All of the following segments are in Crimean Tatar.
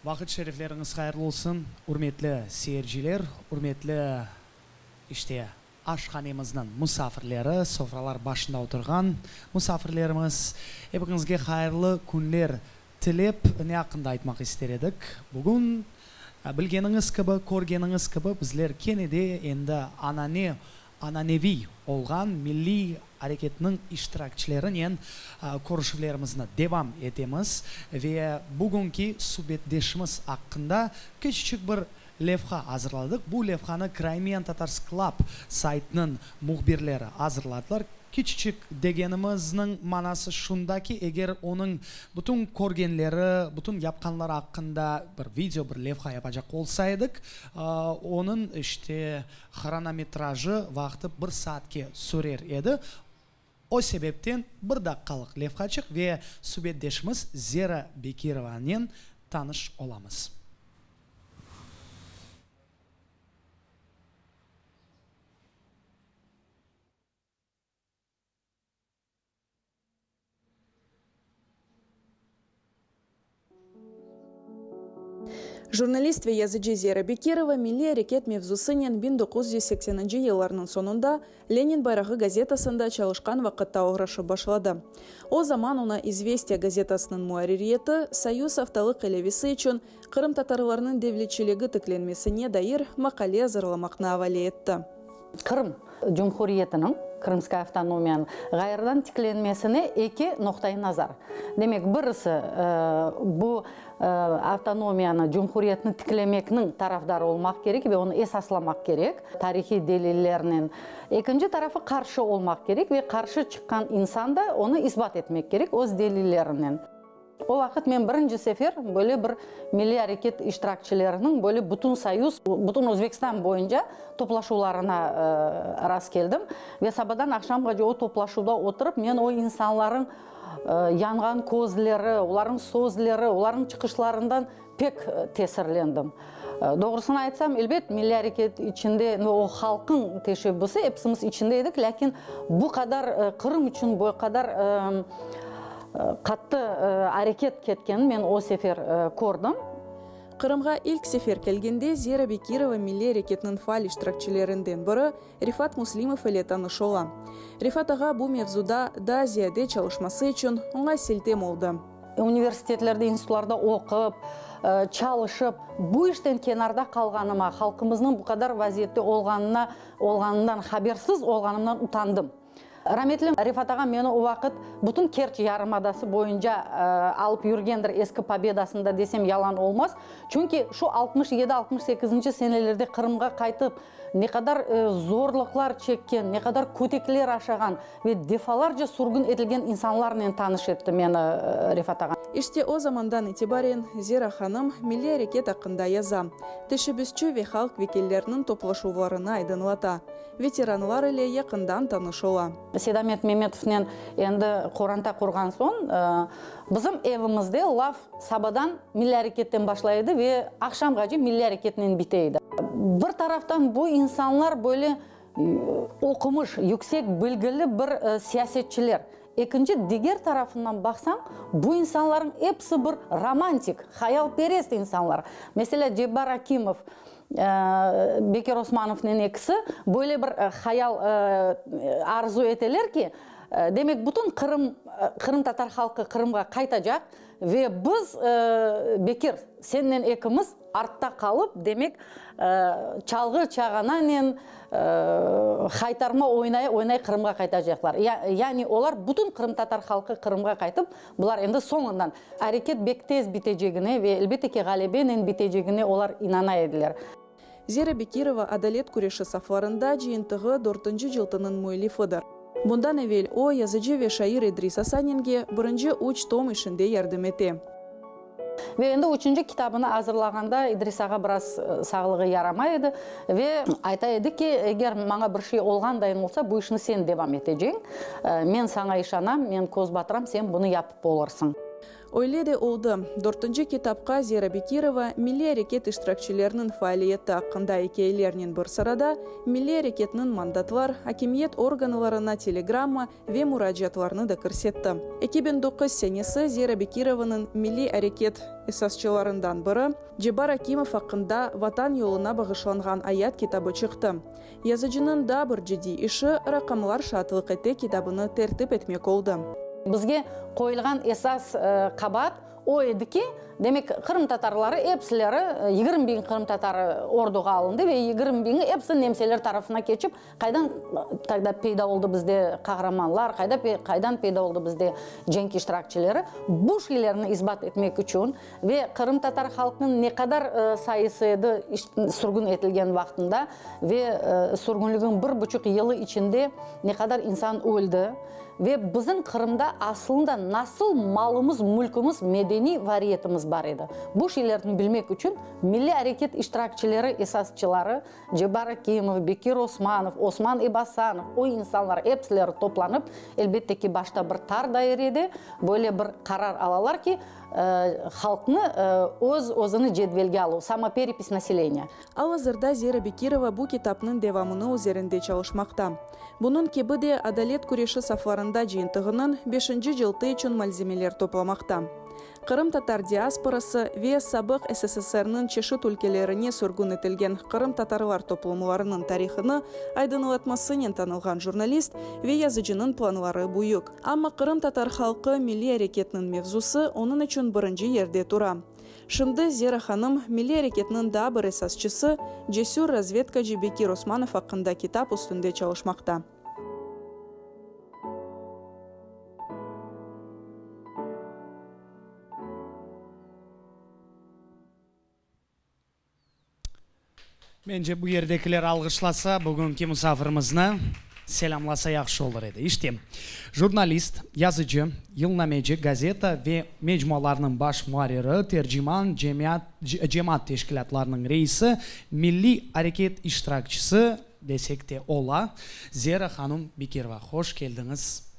Vaqıt şerifleriñiz hayırlı olsun, ürmetli seyirciler, ürmetli, işte, aşhanemizniñ musafirleri, sofralar başında oturğan musafirlerimiz. Epiñizge hayırlı künler tilep, ne aqqında aytmaq ister edik? Bugün, bilgeniñiz kibi, körgeniñiz kibi, bizler kene de endi anane ananeviy olğan milliy areketniñ iştirakçilerinen körüşüvlerimizni devam etemiz ve bugünki subetdeşimiz aqqında kiçiçik bir levha azırladıq. Bu levhanı Crimean Tatars Club saytınıñ mühbirleri azırladılar. Kiçiçik degenimizniñ manası şunda ki, eger onıñ bütün körgenleri, bütün yapqanları aqqında bir video, bir levha yapacaq olsa edik, onıñ, işte, Hronometrajı vaqtı bir saatke sürer edi. O sebepten bir daqqalıq levhaçıq ve subetdeşimiz Zera Bekirovanen tanış olamız. Jurnalist ve yazıcı Zera Bekirova milliy areket mevzusınen 1980-nci yıllarnıñ soñunda Lenin bayrağı gazetasında çalışqan vaqıtta oğraşıp başladı. O zaman oña İzvestiya gazetasınıñ muarririyeti Soyuz aftalıq ilâvesi içün qırımtatarlarnıñ devletçiligi tiklenmesine dair maqale azırlamaqnı avale etti. Qırım Cumhuriyetiniñ, Krımskaya avtonomiyanıñ, ğayrıdan tiklenmesine eki noqtai nazar. Demek, birisi, bu avtonomiyanı, cumhuriyetni tiklemekniñ tarafdarı olmaq kerek ve onı esaslamaq kerek tarihiy delillernen. Ekinci tarafı, qarşı olmaq kerek ve qarşı çıqqan insan da onı isbat etmek kerek öz delillerinen. O vaqıt men birinci sefer böyle bir milliy areket iştirakçileriniñ böyle bütün soyuz, bütün Özbekistan boyunca toplaşuvlarına rast keldim. Ve sabadan aqşamğace o toplaşuvda oturıp, men o insanlarıñ yanğan közleri, olarnıñ sözleri, olarnıñ çıqışlarından pek tesirlendim. Doğrusını aytsam, elbet, milliy areket içinde o halqıñ teşebbüsi, episimiz içinde edik, lâkin bu qadar Qırım içün bu qadar qattı areket ketkenini men o sefer kördim. Qırımğa ilk sefer kelgende Zera Bekirova milliy areketniñ faal iştirakçilerinden biri Refat Muslimov ile tanış ola. Refat ağa bu mevzuda daa ziyade çalışması içün oña siltem oldı. Universitetlerde, institutlarda oqup, çalışıp, bu işten kenarda qalğanıma, halqımıznıñ bu qadar vaziyette olğanına, olğanından habersiz olğanımdan utandım. Rametli Refat ağam meni o vaqıt bütün Kerç yarımadası boyunca alıp yürgendir, eski Pobedasında desem yalan olmaz. Çünki şu 67, 68-nci senelerde Qırımğa qaytıp, Ne qadar zorluqlar çekken, ne qadar kötekler aşağan ve defalarca sürgün etilgen insanlarnen tanış etti meni Refat ağa. İşte o zamandan itibaren Zera hanım milliy areket aqqında yaza, teşebbüsçi ve halq vekilleriniñ toplaşuvlarını aydınlata, veteranlar ile yaqından tanış ola. Seydamet Memetovnen endi qoranta qurğan soñ, bizim evimizde laf Sabadan milliy areketten başlay edi ve aqşamğace milliy areketnen bite edi. Bir taraftan bu insanlar böyle oqumış, yüksek bilgili bir siyasetçiler. Ekinci, diger tarafından baqsañ, bu insanlarnıñ episi bir romantik, hayalperest insanlar. Meselâ, Cebbar Akimov, Bekir Osmanovnen ekisi böyle bir hayal arzu eteler ki, demek, bütün Qırım, qırımtatar halqı Qırımğa qaytacaq ve biz, Bekir, sennen ekimiz artta qalıp, demek, çalğı çağananen haytarma oynay-oynay Qırımğa qaytacaqlar. Yani olar, bütün qırımtatar halqı Qırımğa qaytıp, bular endi soñundan areket bek tez bitecegine ve, elbette ki, ğalebenen bitecegine olar inana ediler. Zera Bekirova Adalet küreşi saflarında cıyıntığı dörtünci cıltınıñ müellifidir. Bundan evel o, yazıcı ve şair İdris Asaninge birinci üç tom işinde yardım ete. Ve endi üçünci kitabını azırlağanda İdris ağa biraz sağlığı yaramay edi ve ayta edi ki, eger maña bir şey olğandayın olsa, bu işni sen devam eteceñ. Men saña işanam, men köz batıram, sen bunı yapıp olursıñ. Öyle de oldı. Dörtünci kitapqa Zera Bekirova milliy areket iştirakçileriniñ faaliyeti aqqında ikâyelernen bir sırada milliy areketniñ mandatlar, akimiyet organlarına telegramma ve muracaatlarını da kirsetti. 2009 senesi Zera Bekirovanıñ milliy areket esasçılarından biri Cebbar Akimov aqqında Vatan yoluna bağışlanğan ayat kitabı çıqtı. Yazıcınıñ daa bir ciddiy işi Raqamlar şaatlıq ete kitabını tertip etmek oldı. Bizge qoyulğan esas qabaat o edi ki, demek, qırımtatarları epsileri, 20 biñ qırımtatarı orduğa alındı ve 20 biñi episi nemseler tarafına keçip, qaydan togda peyda oldı bizde qahramanlar, qayda qaydan peyda oldı bizde cenk iştirakçileri, bu şeylerni isbat etmek içün Ve qırımtatar halqnıñ ne qadar sayısı edi sürgün etilgen vaqtında ve sürgünligin bir buçuq yılı içinde ne qadar insan öldi ve bizim Qırımda aslında nasıl malımız, mülkimiz, medeniy variyetimiz bar edi. Bu şeylerni bilmek içün milliy areket iştirakçileri, esasçıları Cebbar Akimov, Bekir Osmanov, Osman İbasanov, o insanlar epsileri toplanıp, elbette ki, başta bir tar dairede böyle bir qarar alalar ki, halqnı öz-özüni cedvelge aluv, samoperepis naseleniya. Al-azırda Zera Bekirova bu kitapnıñ devamını üzerinde çalışmaqta. Bunıñ kibi de Adalet küreşi saflarında cıyıntığınıñ beşinci cıltı içün malzemeler toplamaqta. Qırımtatar diasporası ve sabıq SSSR-niñ çeşit ülkelerine sürgün etilgen qırımtatarlar toplumlarınıñ tarihını aydınlatmasınen tanılğan jurnalist ve yazıcınıñ planları büyük. Amma qırımtatar halqı milliy areketniñ mevzusı onıñ içün birinci yerde tura. Şimdi Zera hanım milliy areketniñ daa bir esasçısı, cesür razvedkacı Bekir Osmanov aqqında kitap üstünde çalışmaqta. Mence, bu yerdekiler alğışlasa, bugünki musafirimizni selâmlasa yahşı olur edi. İşte, jurnalist, yazıcı, yılnameci, gazeta ve mecmualarnıñ baş muarriri, terciman, cemaat cemaat teşkilâtlarınıñ reisi, milliy areket iştirakçisi desek de ola, Zera hanım Bekirova. Hoş keldiñiz!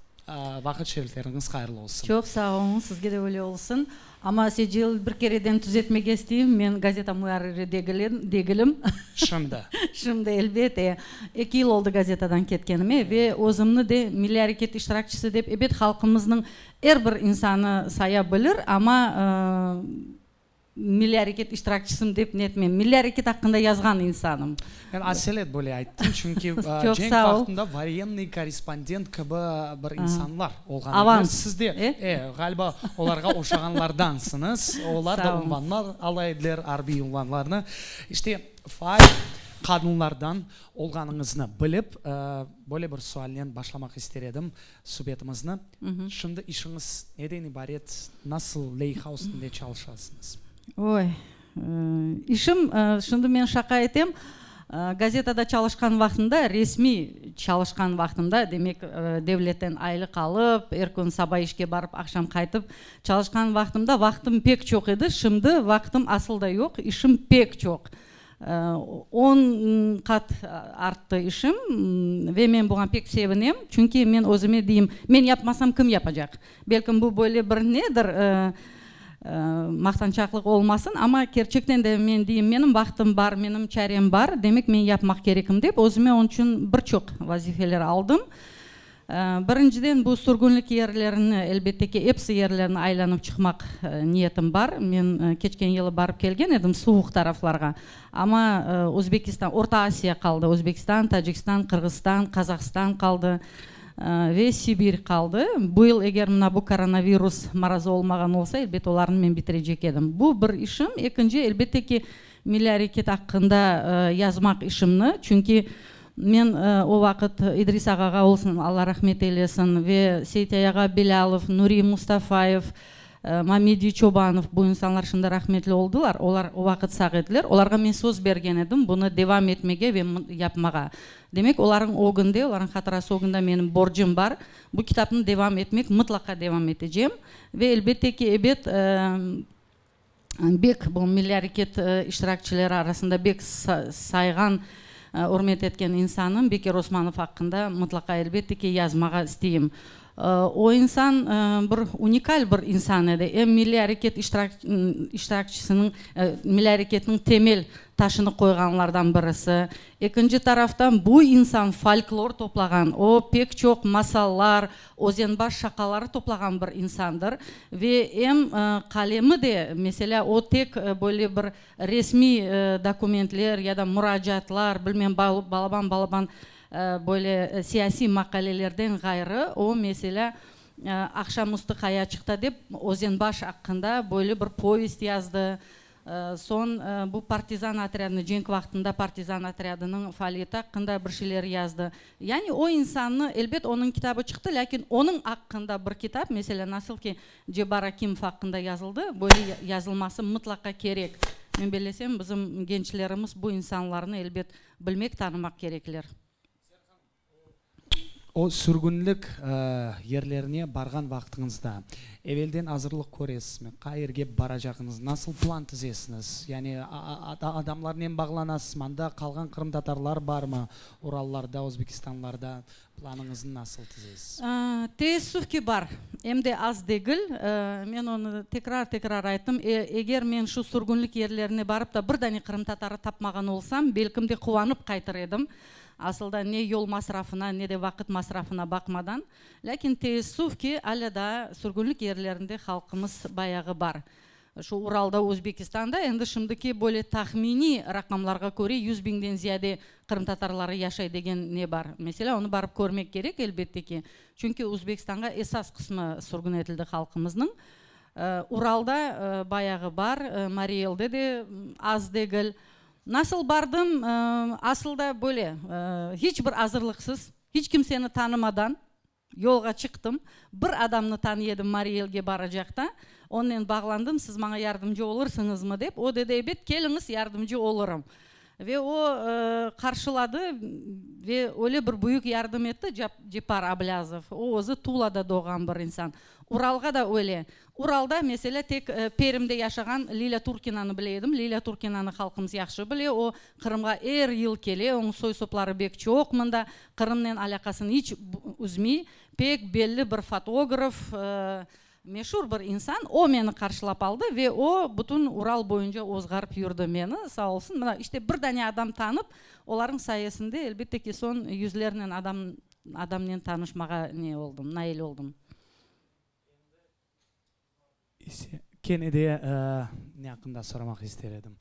Vaqıt şerifleriñiz hayırlı olsun! Çoq sağ oluñ, sizge de öyle olsun. Amma Secil, bir kereden tüzetmege isteyim, men gazeta muarriri degilim. Şimdi? Şimdi, elbet. Eki yıl oldı gazetadan ketkenime ve özümni de milliy areket iştirakçisi dep, ebet, halqımıznıñ er bir insanı saya bilir, amma Milliy areket iştirakçisim dep ne etmem. Milliy areket aqqında yazğan insanım. Men aselet böyle ayttım, çünki cenk vaqtında voyennıy korrespondent kibi bir insanlar olğan ediler. Siz de, e, ğaliba, olarğa oşağanlardansıñız. Olar da unvanlar ala ediler, arbiy unvanlarnı. İşte, faal qadınlardan olğanıñıznı bilip, böyle bir sualnen başlamaq ister edim subetimizni. Şimdi işiñiz neden ibaret, nasıl leyha üstünde çalışasıñız? Oy, işim, şimdi men şaqa etem, gazetada çalışqan vaqtımda, resmiy çalışqan vaqtımda, demek, devletten aylıq alıp, er kün saba işke barıp, aqşam qaytıp çalışqan vaqtımda vaqtım pek çoq edi, şimdi vaqtım asıl da yoq, işim pek çoq. On qat arttı işim ve men buña pek sevinem, çünki men özüme deyim, men yapmasam, kim yapacaq? Belkim bu böyle bir nedir, maqtançaqlıq olmasın, amma kerçekten de men deyim, menim vaqtım bar, menim çarem bar, demek men yapmaq kerekim dep, özüme onıñ içün bir çoq vazifeler aldım. Birinciden, bu sürgünlik yerlerini, elbette ki, episi yerlerni aylanıp çıqmaq niyetim bar. Men keçken yılı barıp kelgen edim suvuq taraflarğa, amma Özbekistan, Orta Asiya qaldı, Özbekistan, Tacikistan, Qırğızistan, Qazahstan qaldı ve Sibir qaldı. Bu yıl eger mına bu koronavirus marazı olmağan olsa, elbet olarnı men bitirecek edim. Bu bir işim. Ekinci, elbette ki, Milliy areket aqqında yazmaq işimni, çünki men o vaqıt İdris ağağa olsun, Alla rahmet eylesin, ve Seytây ağa Bilâlov, Nuri Mustafayev, Mamedi Çobanov, bu insanlar şimdi rahmetli oldılar, olar o vaqıt sağ ediler, olarğa men söz bergen edim bunı devam etmege ve yapmağa. Demek, olarnıñ ögünde, olarnıñ hatırası ögünde menim borcum bar, bu kitapnı devam etmek, mıtlaqa devam etecem. Ve elbette ki, ebet, Bek bu milliy areket iştirakçileri arasında bek sayğan, ürmet etken insanım Bekir Osmanov aqqında mıtlaqa, elbette ki, yazmağa isteyim. O insan bir unikal bir insan edi. Em milliy areket iştirakçisiniñ, milliy areketniñ temel taşını qoyğanlardan birisi. Ekinci taraftan, bu insan folklor toplağan, o pek çoq masallar, özenbaş şaqaları toplağan bir insandır. Ve em qalemi de, meselâ, o tek böyle bir resmiy dokumentler ya da muracaatlar, bilmem, balaban-balaban Böyle siyasiy maqalelerden ğayrı, o, meselâ, Aqşam üstü Qayaçıqta dep Özenbaş aqqında böyle bir povest yazdı. Soñ bu partizan otrâdını, cenk vaqtında partizan otrâdınıñ faaliyeti aqqında bir şeyler yazdı. Yani o insannı, elbet, onıñ kitabı çıqtı, lâkin onıñ aqqında bir kitap, meselâ, nasıl ki Cebbar Akimov aqqında yazıldı, böyle yazılması mıtlaqa kerek. Men bellesem, bizim gençlerimiz bu insanlarnı, elbet, Bilmek, tanımaq kerekler. O sürgünlik yerlerine barğan vaqtıñızda evelden azırlıq köresizmi? Qayerge baracağıñız, nasıl plan tizesiñiz? Yani adamlarnen bağlanasızmı? Anda qalğan qırımtatarlar barmı? Urallarda, Özbekistanlarda Planıñıznı nasıl tizesiz? Teessüf ki, bar. Em de az degil. Men onı tekrar-tekrar ayttım. Eger men şu sürgünlik yerlerine barıp da bir dane qırımtatarı tapmağan olsam, belkim de quvanıp qaytır edim. Asılda ne yol masrafına, ne de vaqıt masrafına baqmadan. Lâkin teessüf ki, alâ daa sürgünlik yerlerinde halqımız bayağı bar. Şu Uralda, Özbekistanda endi şimdiki böyle tahminiy raqamlarğa köre 100 biñden ziyade qırımtatarları yaşay degen ne bar. Meselâ, onı barıp körmek kerek, elbette ki. Çünki Özbekistanğa esas qısmı sürgün etildi halqımıznıñ. Uralda bayağı bar, Mariy Elde de az degil. Nasıl bardım? Asıl da böyle, hiç bir azırlıqsız, hiç kimseni tanımadan. Yolğa çıqtım. Bir adamnı tanıy edim Mariy Elge baracaqta. Onnen bağlandım, siz maña yardımcı olursıñızmı dep. O dedi, ebet, keliñiz, yardımcı olurım. Ve o, qarşıladı ve öyle bir büyük yardım etti Ceppar Ablâzov. O özü Tulada doğğan bir insan. Uralğa da öyle. Uralda, meselâ, tek Perimde yaşağan Lilâ Turkinanı bile edim. Lilâ Turkinanı halqımız yahşı bile. O, Qırımğa er yıl kele, onıñ soy-sopları bek çoq mında. Qırımnen alâqasını iç üzmey. Pek belli bir fotograf, meşur bir insan. O, meni qarşılap aldı ve o, bütün Ural boyunca ozğarıp yürdi meni, sağ olsun. Mına, işte, bir dane adam tanıp, olarnıñ sayesinde, elbette ki, soñ yüzlernen adam adamnen tanışmağa ne oldım, nail oldım. Kene de ne aqqında soramaq ister edim.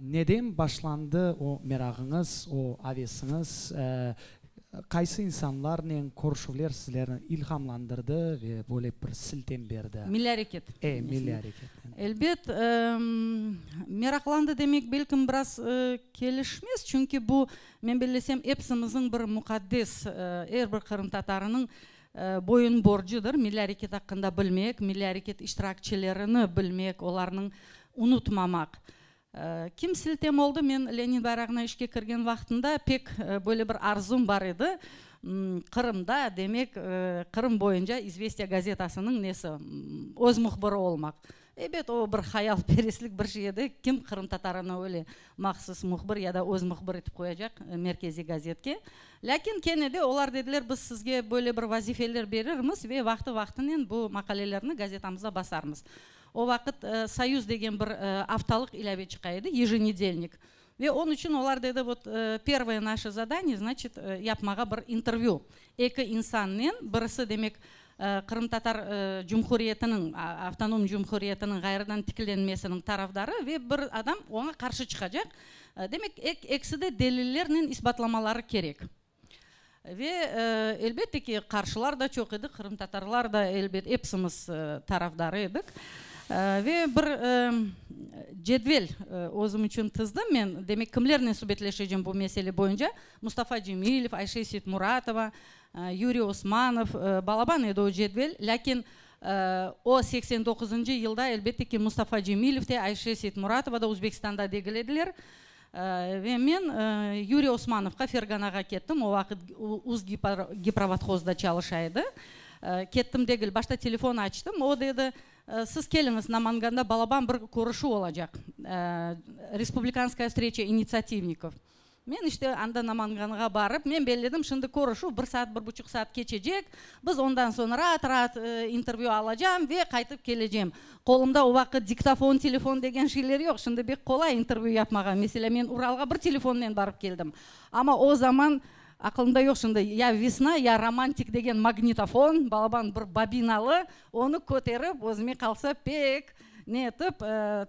Neden başlandı o merağıñız, o avesiñiz? Qaysı insanlarnen körüşüvler sizlerni ilhamlandırdı ve böyle bir siltem berdi? Milliy areket. E, milliy areketnen. Elbet, meraqlandı demek belkim biraz kelişmez, çünki bu, men bellesem, epsimizniñ bir muqaddes, er bir qırımtatarınıñ Boyun borcudır, milliy areket aqqında bilmek, milliy areket iştirakçilerini bilmek, olarnıñ unutmamaq. Kim siltem oldı, men Lenin bayrağına işke kirgen vaqtında pek böyle bir arzum bar edi, Qırımda, demek, Qırım boyunca İzvestiya gazetasınıñ nesi, öz mühbiri olmaq. Ebet, o bir hayalperestlik bir şey edi, kim qırımtatarını öyle mahsus mühbir ya da öz mühbir etip qoyacaq merkeziy gazetke. Lâkin kene de olar dediler, biz sizge böyle bir vazifeler berirmiz ve vaqtı-vaqtınen bu maqalelerni gazetamızda basarmız. O vaqıt Soyuz degen bir aftalıq ilâve çıqa edi, yejenedelnik. Ve onıñ içün olar dedi, vot, pervoye naşe zadaniye, znaçit, yapmağa bir intervyu eki insannen, birisi, demek, Qırımtatar cumhuriyetiniñ, avtonom cumhuriyetiniñ ğayrıdan tiklenmesiniñ tarafdarı ve bir adam oña qarşı çıqacaq. Demek, ekisi de delillernen isbatlamaları kerek. Ve, elbette ki, qarşılar da çoq edi, qırımtatarlar da, elbet, epsimiz tarafdarı edik. Ve bir cedvel özüm içün tizdim men, demek, kimlernen subetleşecem bu mesele boyunca, Mustafa Cemilev, Ayşe Seytmuratova, Yuriy Osmanov, balaban edi o cedvel, lâkin o 89-ncı yılda, elbette ki, Mustafa Cemilev de, Ayşe Seytmuratova da Özbekistanda degil ediler. Ve men Yuriy Osmanovqa Ferganağa kettim, o vaqıt Uzgiprovodhozda çalışa edi. Kettim degil, başta telefon açtım, o dedi, siz keliñiz, Namanganda balaban bir körüşüv olacaq, Respublikanskaya vstreça initsiativnikov. Men işte anda Namanganğa barıp, men belledim, şimdi körüşüv bir saat, bir buçuq saat keçecek, biz ondan soñ raat-raat intervyü alacam ve qaytıp kelecem. Qolumda o vaqıt diktofon, telefon degen şeyler yoq, şimdi bek qolay intervyü yapmağa. Meselâ, men Uralğa bir telefonnen barıp keldim. Amma o zaman, aqılımda yoq şimdi, ya Vesna, ya Romantik degen magnitofon, balaban bir bobinalı, onı köterip, özüme qalsa pek ne etip,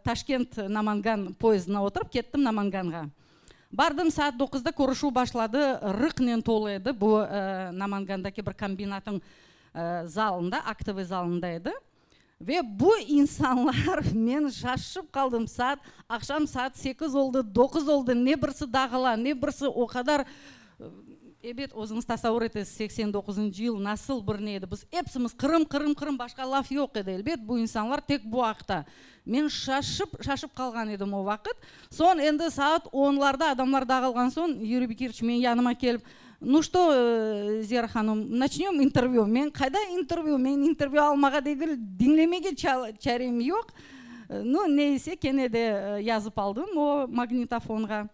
Taşkent, Namangan poyezdına oturıp kettim Namanganğa. Bardım, saat doquzda körüşüv başladı, rıqnen tolu edi, bu Namangandaki bir kombinatnıñ zalında, aktovıy zalında edi. Ve bu insanlar, men şaşıp qaldım, saat, aqşam saat sekiz oldı, doquz oldı, ne birisi dağıla, ne birisi o qadar, ebet, özüñiz tasavur etesiz, 89-ncı yıl nasıl bir ne edi, biz epsimiz Qırım, Qırım, Qırım, başqa laf yoq edi, elbet, bu insanlar tek bu aqta. Men şaşıp, şaşıp qalğan edim o vaqıt. Soñ endi saat onlarda adamlar dağılğan soñ, Yuriy Bekirovich menim yanıma kelip, Nu çto, Zera hanım, naçnöm intervyu? Men qayda intervyu, men intervyu almağa degil, diñlemege çarem yoq. Nu, ne ise, kene de yazıp aldım o magnitofonğa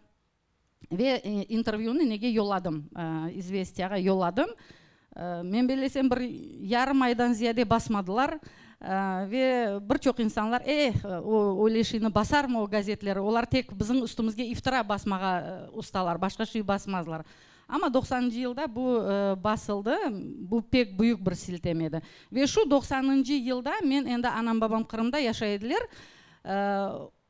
ve intervyunı nege yolladım, İzvestiyağa yolladım. Men bellesem, bir yarım aydan ziyade basmadılar ve bir çoq insanlar, eh, o öyle şeyni basarmı o gazetler, olar tek bizim üstümizge iftira basmağa ustalar, başqa şey basmazlar. Amma doqsanıncı yılda bu basıldı, bu pek büyük bir siltem edi. Ve şu doqsanıncı yılda men endi anam-babam Qırımda yaşay ediler,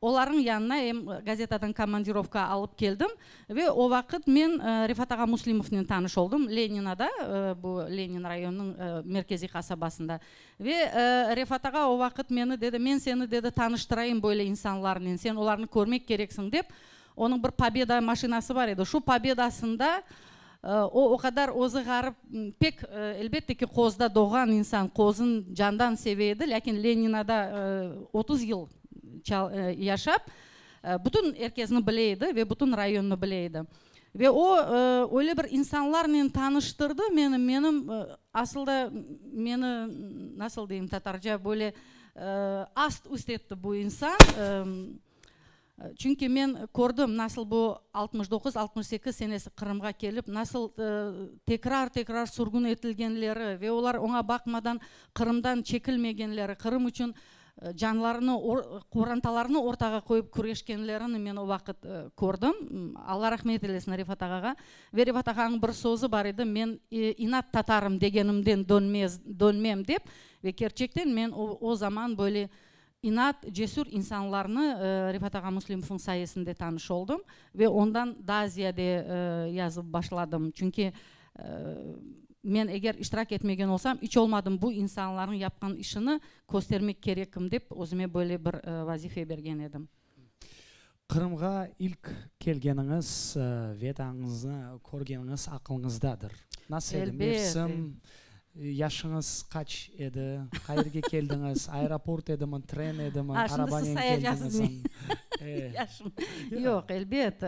Olarnıñ yanına em gazetadan komandirovka alıp keldim ve o vaqıt men Refat ağa Müslimovnen tanış oldım, Leninada, bu Lenin rayonınıñ merkeziy qasabasında. Ve Refat ağa o vaqıt meni dedi, men seni, dedi, tanıştırayım böyle insanlarnen, sen olarnı körmek kereksiñ, dep, onıñ bir Pobeda maşinası bar edi, şu Pobedasında o, o qadar özü ğarip, pek, elbette ki, Qozda doğğan insan, Qozın candan seve edi, lâkin Leninada 30 yıl yaşap, bütün er kesni bile edi ve bütün rayonnı bile edi. Ve o, öyle bir insanlarnen tanıştırdı meni, menim, asıl da, meni, nasıl deyim tatarca, böyle ast-üst etti bu insan. Çünki men kördim, nasıl bu 69, 68 senesi Qırımğa kelip, nasıl tekrar-tekrar sürgün etilgenleri ve olar oña baqmadan Qırımdan çekilmegenleri, Qırım içün canlarını, qorantalarını ortağa qoyıp küreşkenlerini men o vaqıt kördim. Alla rahmet eylesin Refat ağağa. Ve Refat ağanıñ bir sözü bar edi, Men inat tatarım degenimden dönmez, dönmem dep. Ve kerçekten men o zaman böyle İnat, cesür insanlarnı Refat ağa Müslimovnıñ sayesinde tanış oldım ve ondan daa ziyade yazıp başladım. Çünki men eger iştirak etmegen olsam, iç olmadım bu insanlarnıñ yapqan işini köstermek kerekim dep özüme böyle bir vazife bergen edim. Qırımğa ilk kelgeniñiz, Vetanıñıznı körgeniñiz aqlıñızdadır. Nasıl edi mevsim, yaşıñız qaç edi, qayerge keldiñiz, aeroport edimi, tren edimi, arabanen keldiñizmi? Yaşım yoq, elbet.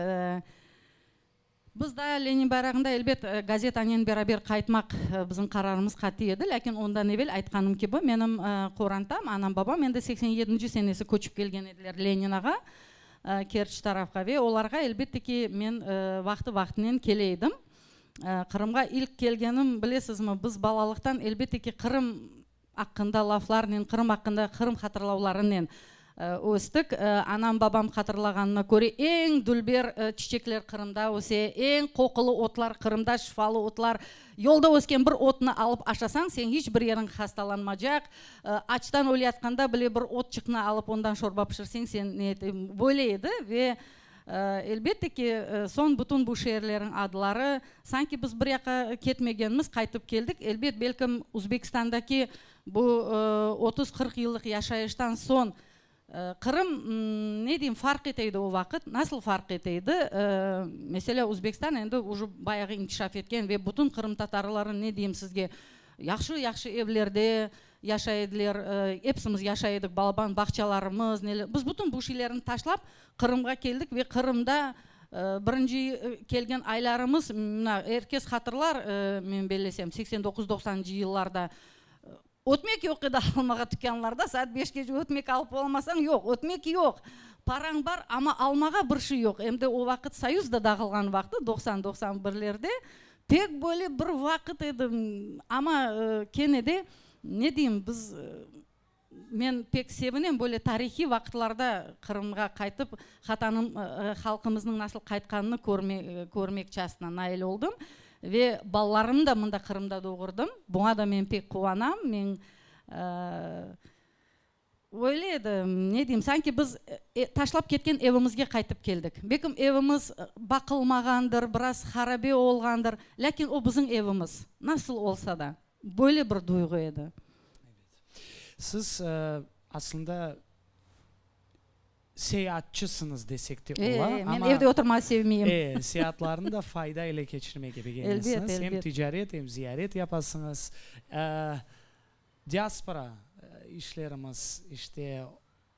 Biz daa Lenin bayrağında, elbet, gazetanen beraber qaytmaq bizim qararımız qatiy edi, lâkin ondan evel, aytqanım kibi, menim qorantam, anam-babam endi 87-nci senesi köçip kelgen ediler Leninağa, Kerç tarafqa ve olarğa, elbette ki, men vaqtı-vaqtınen kele edim. Qırımğa ilk kelgenim, bilesizmi, biz balalıqtan, elbette ki, Qırım aqqında laflarnen, Qırım aqqında, Qırım hatırlavlarınen östik. Anam, babam hatırlağanına köre, eñ dülber çiçekler Qırımda öse, eñ qoqulı otlar Qırımda, şifalı otlar. Yolda ösken bir otnı alıp aşasañ, sen hiç bir yeriñ hastalanmacaq. Açtan öleyatqanda bile bir otçıqnı alıp ondan şorba pişirseñ, sen ne böyle edi ve Elbette ki, soñ bütün bu şeerlerniñ adları, sanki biz bir yaqqa ketmegenmiz, qaytıp keldik. Elbet, belkim, Uzbekistandaki bu 30-40 yıllıq yaşayıştan soñ Qırım, ne deyim, farq ete edi o vaqıt. Nasıl farq ete edi? Meselâ, Uzbekistan endi uje bayağı inkişaf etken ve bütün qırımtatarları, ne deyim sizge, yahşı-yahşı evlerde yaşay ediler, epsimiz yaşay edik, balaban bağçalarımız, neler. Biz bütün bu şeylerni taşlap, Qırımğa keldik ve Qırımda birinci kelgen aylarımız, mına, er kes hatırlar, men bellesem, 89, doqsanıncı yıllarda ötmek yoq edi almağa tükânlarda, saat beşkece ötmek alıp olamasañ, yoq, ötmek yoq. Parañ bar, amma almağa bir şey yoq. Em de o vaqıt Soyuz da dağılğan vaqtı, 90, 91-lerde, pek böyle bir vaqıt edi. Amma kene de, ne deyim, biz, men pek sevinem böyle tarihiy vaqıtlarda Qırımğa qaytıp, hatanım, halqımıznıñ nasıl qaytqanını körmek çastına nail oldım. Ve balalarımnı da mında Qırımda doğurdım. Buña da men pek quvanam. Men. Öyle edi, ne deyim, sanki biz taşlap ketken evimizge qaytıp keldik. Belkim evimiz baqılmağandır, biraz harabe olğandır, lâkin o bizim evimiz, nasıl olsa da. Böyle bir duyğu edi. Ebet. Siz aslında seyaatçısıñız desek de ola, amma. Men evde oturmağa sevmeyim. E, seyaatlarnı da fayda ile keçirmege begenesiñiz. Elbet, elbet. Em ticaret, em ziyaret yapasıñız. Diaspora işlerimiz, işte,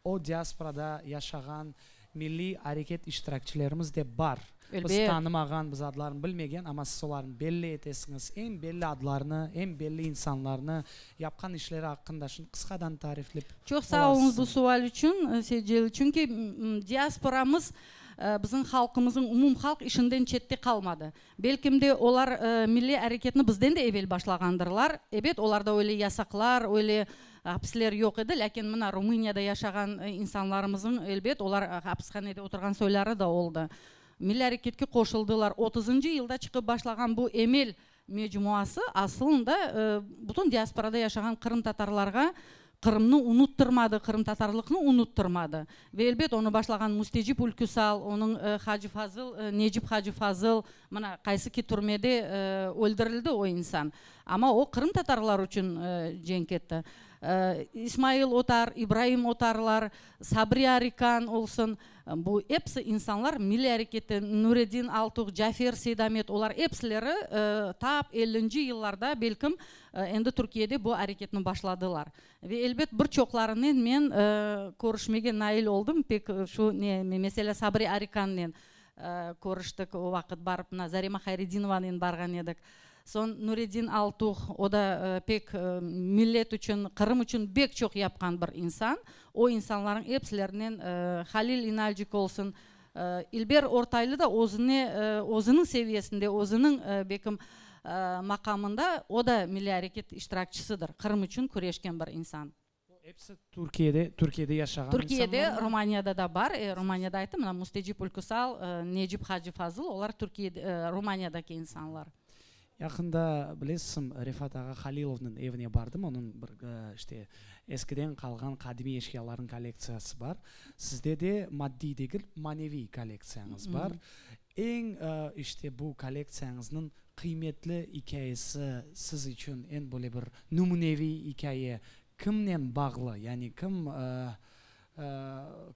o diasporada yaşağan milliy areket iştirakçilerimiz de bar. Biz tanımağan, biz adlarını bilmegen, amma siz olarnı belli etesiñiz. Eñ belli adlarnı, eñ belli insanlarnı, yapqan işleri aqqında şimdi qısqadan tariflep Çoq sağ oluñız bu sual içün, Seyitcelil. Çünki diasporamız bizim halqımıznıñ, umumhalq işinden çette qalmadı. Belkim de olar milliy areketni bizden de evel başlağandırlar. Ebet, olarda öyle yasaqlar, öyle apisler yoq edi, lâkin mına Rumıniyada yaşağan insanlarımıznıñ, elbet, olar apishanede oturğan soyları da oldı. Milliy areketke qoşuldılar. Otuzıncı yılda çıqıp başlağan bu Emel mecmuası asılında bütün diasporada yaşağan qırımtatarlarğa Qırımnı unuttırmadı, qırımtatarlıqnı unuttırmadı. Ve elbet, onı başlağan Müstecip Ülküsal, onıñ Hacı Fazıl, Necip Hacı Fazıl, mına, qaysı ki türmede öldürildi o insan. Amma o qırımtatarlar içün cenk etti. İsmail Otar, İbraim Otarlar, Sabri Arikan olsun, bu episi insanlar milliy arekette, Nureddin Altuğ, Cafer Seydamet, olar episileri tap ellinci yıllarda, belkim, Endi Türkiyede bu areketni başladılar. Ve elbet bir çoqlarınen men körüşmege nail oldım, pek şu ne, meselâ, Sabri Arikannen körüştik, o vaqıt barıp, mına Zarema Hayredinovanen barğan edik. Soñ Nureddin Altuğ, o da pek millet içün, Qırım içün bek çoq yapqan bir insan. O insanlarnıñ episilerinen, Halil İnalcik olsun, İlber Ortaylı da özüne, özüniñ seviyesinde, özüniñ bekim maqamında, o da milliy areket iştirakçisidir, Qırım içün küreşken bir insan. Episi Türkiyede, Türkiyede yaşağan insanlarmı? Türkiyede, Romaniyada da bar. Romaniyada ayttım, mına Müstecip Ülküsal, Necip Hacı Fazıl, olar Türkiyede, Romaniyadaki insanlar. Yaqında, bilesiñ, Refat ağa Halilovnıñ evine bardım, onıñ bir, işte, eskiden qalğan qadimiy eşyalarnıñ kollektsiyası bar. Sizde de maddiy degil, maneviy kollektsiyañız bar. Eñ, işte, bu kollektsiyañıznıñ qıymetli ikâyesi siz içün eñ böyle bir nümüneviy ikâye kimnen bağlı, yani kim,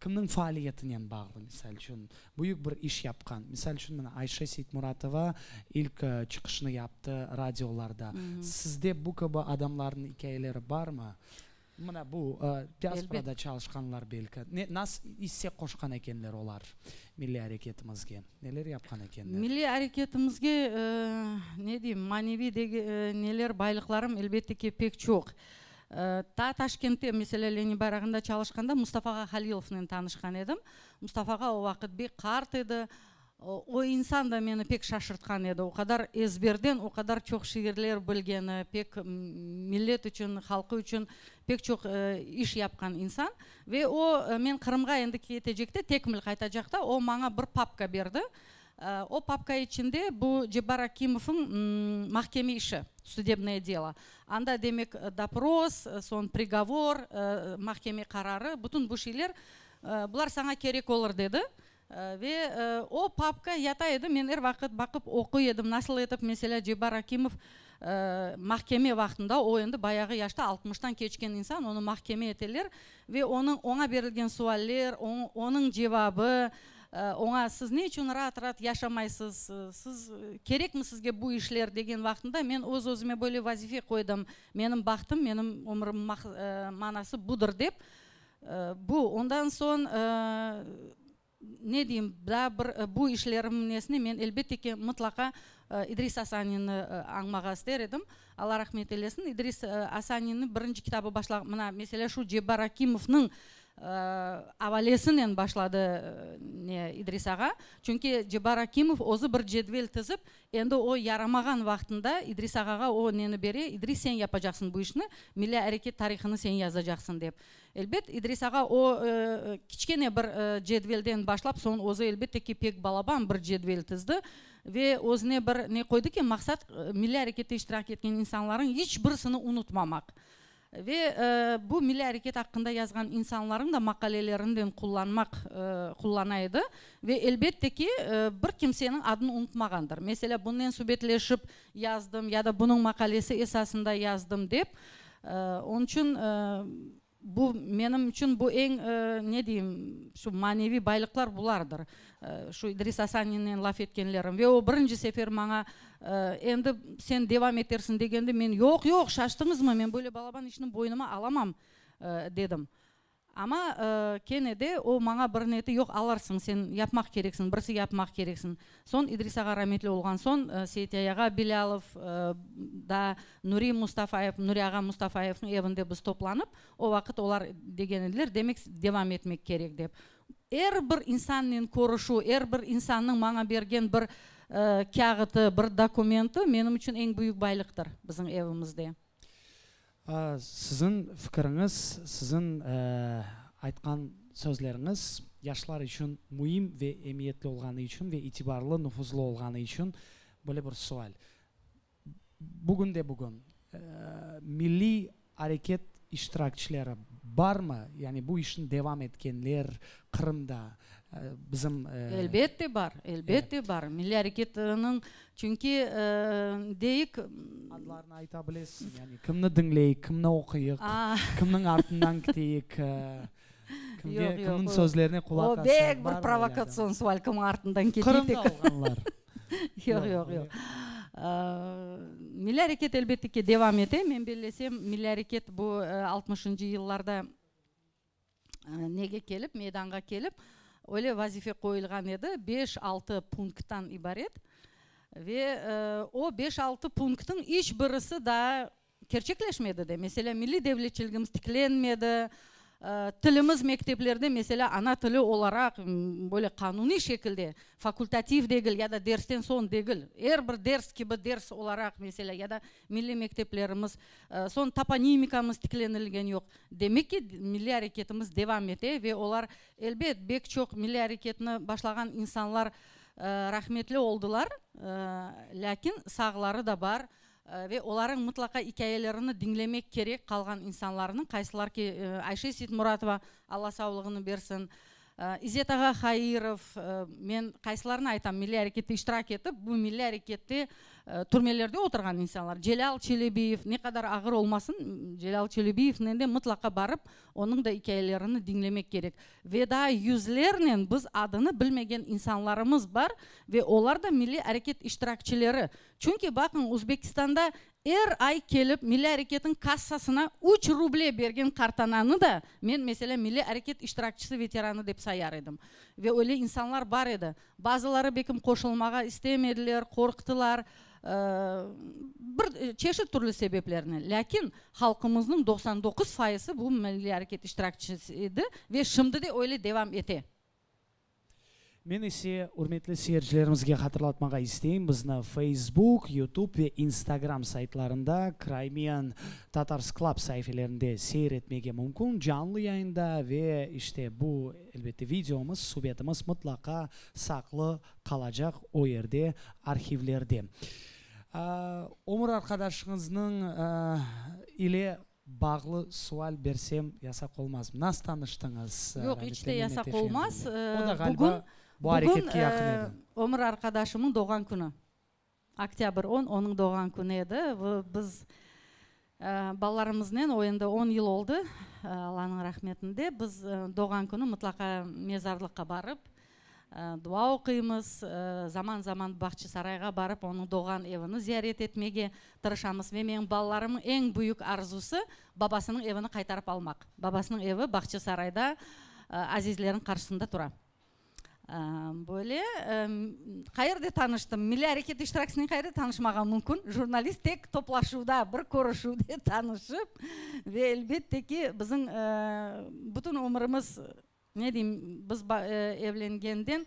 Kimniñ faaliyetinen bağlı, misal içün, büyük bir iş yapqan? Misal içün, mına, Ayşe Seytmuratova ilk çıqışını yaptı radiolarda. Sizde bu kibi adamlarnıñ ikâyeleri barmı? Mına bu diasporada çalışqanlar belki. Ne, nas isse qoşqan ekenler olar milliy areketimizge? Neler yapqan ekenler? Milliy areketimizge, ne deyim, maneviy neler, baylıqlarım, elbette ki, pek çoq. Ta Taşkentte, meselâ, Lenin bayrağında çalışqanda Mustafa ağa Halilovnen tanışqan edim. Mustafa ağa o vaqıt bek qart edi. O insan da meni pek şaşırtqan edi. O qadar ezberden o qadar çoq şiirler bilgeni, pek millet içün, halqı içün pek çoq iş yapqan insan. Ve o, men Qırımğa endi ketecekte, tekmil qaytacaqta, o maña bir papka berdi. O papka içinde bu Cebbar Akimovıñ mahkeme işi, sudebnoye delo. Anda, demek, dopros, soñ prigovor, mahkeme qararı, bütün bu şeyler, bular saña kerek olur, dedi. Ve o papka yata edi, men er vaqıt baqıp oquy edim, nasıl etip, meselâ, Cebbar Akimov mahkeme vaqtında, o endi bayağı yaşta, altmıştan keçken insan, onı mahkeme eteler ve onıñ, oña berilgen sualler, onıñ cevabı, Oña, Siz ne içün raat-raat yaşamaysız, siz, kerekmi sizge bu işler, degen vaqtında men öz-özüme böyle vazife qoydım, menim bahtım, menim ömrüm manası budır dep. Bu, ondan soñ, ne deyim, daa bir bu işlerimniñ nesine men, elbette ki, mıtlaqa İdris Asaninni añmağa ister edim. Alla rahmet eylesin. İdris Asaninniñ birinci kitabı başlağan, mına, meselâ, şu Cebbar Akimovnıñ. Avalesinen başladı ne İdris ağa. Çünki Cebbar Akimov özü bir cedvel tizip, endi o yaramağan vaqtında İdris ağağa o neni bere, İdris sen yapacaqsıñ bu işni, milliy areket tarihını sen yazacaqsıñ dep. Elbet, İdris ağa o kiçkene bir cedvelden başlap, soñ özü elbette ki pek balaban bir cedvel tizdi ve özüne bir ne qoydı ki, maqsat milliy arekette iştirak etken insanlarıñ iç birisini unutmamaq. Ve bu milliy areket aqqında yazğan insanlarıñ da maqalelerinden qullanmaq qullana edi. Ve elbette ki, bir kimseniñ adını unutmağandır. Meselâ, bunnen subetleşip yazdım ya da bunıñ maqalesi esasında yazdım dep. Onıñ içün bu menim içün bu eñ ne deyim, şu maneviy baylıqlar bulardır. Şu İdris Asaninnen laf etkenlerim. Ve o birinci sefer maña, Endi sen devam etersiñ degende, men, Yoq, yoq, şaştıñızmı, men böyle balaban işni boynuma alamam, dedim. Amma kene de o maña bir neti, Yoq, alırsıñ, sen yapmaq kereksiñ, birisi yapmaq kereksiñ. Soñ İdris ağa rametli olğan soñ, Seyitây ağa Bilâlov, daa Nuri Mustafayev, Nuri ağa Mustafayevniñ evinde biz toplanıp, o vaqıt olar degen ediler, demek, devam etmek kerek dep. Er bir insannen körüşüv, er bir insannıñ maña bergen bir kâğıtı, bir dokumenti menim içün eñ büyük baylıqtır bizim evimizde. Siziñ fikiriñiz, siziñ aytqan sözleriñiz yaşlar içün müim ve emiyetli olğanı içün ve itibarlı, nufuzlı olğanı içün böyle bir sual. Bugün de bugün milliy areket iştirakçileri barmı? Yani bu işni devam etkenler Qırımda bizim. Elbette bar, elbette bar. Milliy areketniñ, çünki deyik. Adlarını ayta bilesiñ, yani kimni diñleyik, kimni oquyıq, kimniñ artından keteyik, kimge, kimniñ sözlerine qulaq asayıq. O bek bir provokatsion sual, kimniñ artından keteyik. Qırımda olğanlar. Yoq, yoq, yoq. Milliy areket, elbette ki, devam ete. Men bellesem, milliy areket bu altmışıncı yıllarda nege kelip, meydanğa kelip, öyle vazife qoyulğan edi, beş-altı punkttan ibaret. Ve o beş-altı punktıñ iç birisi daa Kerçekleşmedi de. Meselâ, milliy devletçiligimiz tiklenmedi, tilimiz mekteplerde, meselâ, ana tili olaraq böyle qanuniy şekilde, fakultativ degil ya da dersten soñ degil, er bir ders kibi ders olaraq, meselâ, ya da milliy mekteplerimiz, soñ toponimikamız tiklenilgen yoq. Demek ki, milliy areketimiz devam ete ve olar, elbet, bek çoq milliy areketni başlağan insanlar rahmetli oldılar, lâkin sağları da bar. Ve olarıñ mıtlaqa ikâyelerini diñlemek kerek qalğan insanlarnıñ, qaysılar ki, Ayşe Seytmuratova, Alla savlığını bersin, İzzet ağa Hairov, men qaysılarını aytam, milliy arekette iştirak etip, bu milliy arekette türmelerde oturğan insanlar, Celâl Çelebiyev, ne qadar ağır olmasın, Celâl Çelebiyevnen de mıtlaqa barıp, onıñ da ikâyelerini diñlemek kerek. Ve daa yüzlernen biz adını bilmegen insanlarımız bar ve olar da milliy areket iştirakçileri. Çünki, baqıñ, Özbekistanda er ay kelip Milliy areketniñ kassasına üç ruble bergen qartananı da men, meselâ, Milliy areket iştirakçisi, veteranı dep sayar edim. Ve öyle insanlar bar edi. Bazıları bekim qoşulmağa istemediler, qorqtılar, bir çeşit türlü sebeplernen. Lâkin halqımıznıñ 99 fayızı bu Milliy areket iştirakçisi edi ve şimdi de öyle devam ete. Men ise ürmetli seyircilerimizge hatırlatmağa isteyim, bizni Facebook, YouTube ve Instagram saytlarında Crimean Tatars Club saifelerinde seyir etmege mümkün, canlı yayında ve işte bu, elbette, videomız, subetimiz mıtlaqa saqlı qalacaq o yerde, arhivlerde. Ömür arqadaşıñıznıñ ile Bağlı sual bersem yasaq olmazmı? Nasıl tanıştıñız Yoq, iç rahmetli de Memet yasaq efendinen? olmaz. O da Bugün, ğaliba bu bugün areketke yaqın edi. ömür arqadaşımıñ doğğan künü. Oktâbr on, onıñ doğğan künü edi. Ve biz balalarımıznen, o endi on yıl oldı, Allanıñ rahmetinde, biz doğğan künü mıtlaqa mezarlıqqa barıp, Dua oquymız, zaman-zaman Bağçasarayğa barıp, onıñ doğğan evini ziyaret etmege tırışamız. Ve menim balalarımnıñ eñ büyük arzusı, babasınıñ evini qaytarıp almaq. Babasınıñ evi Bağçasarayda azizlerniñ qarşısında tura. Böyle qayerde tanıştım? Milliy areket iştirakçisinen qayerde tanışmağa mümkün? Jurnalist tek toplaşuvda, bir körüşüvde tanışıp ve elbette ki, bizim bütün ömrümiz, ne deyim, biz evlengenden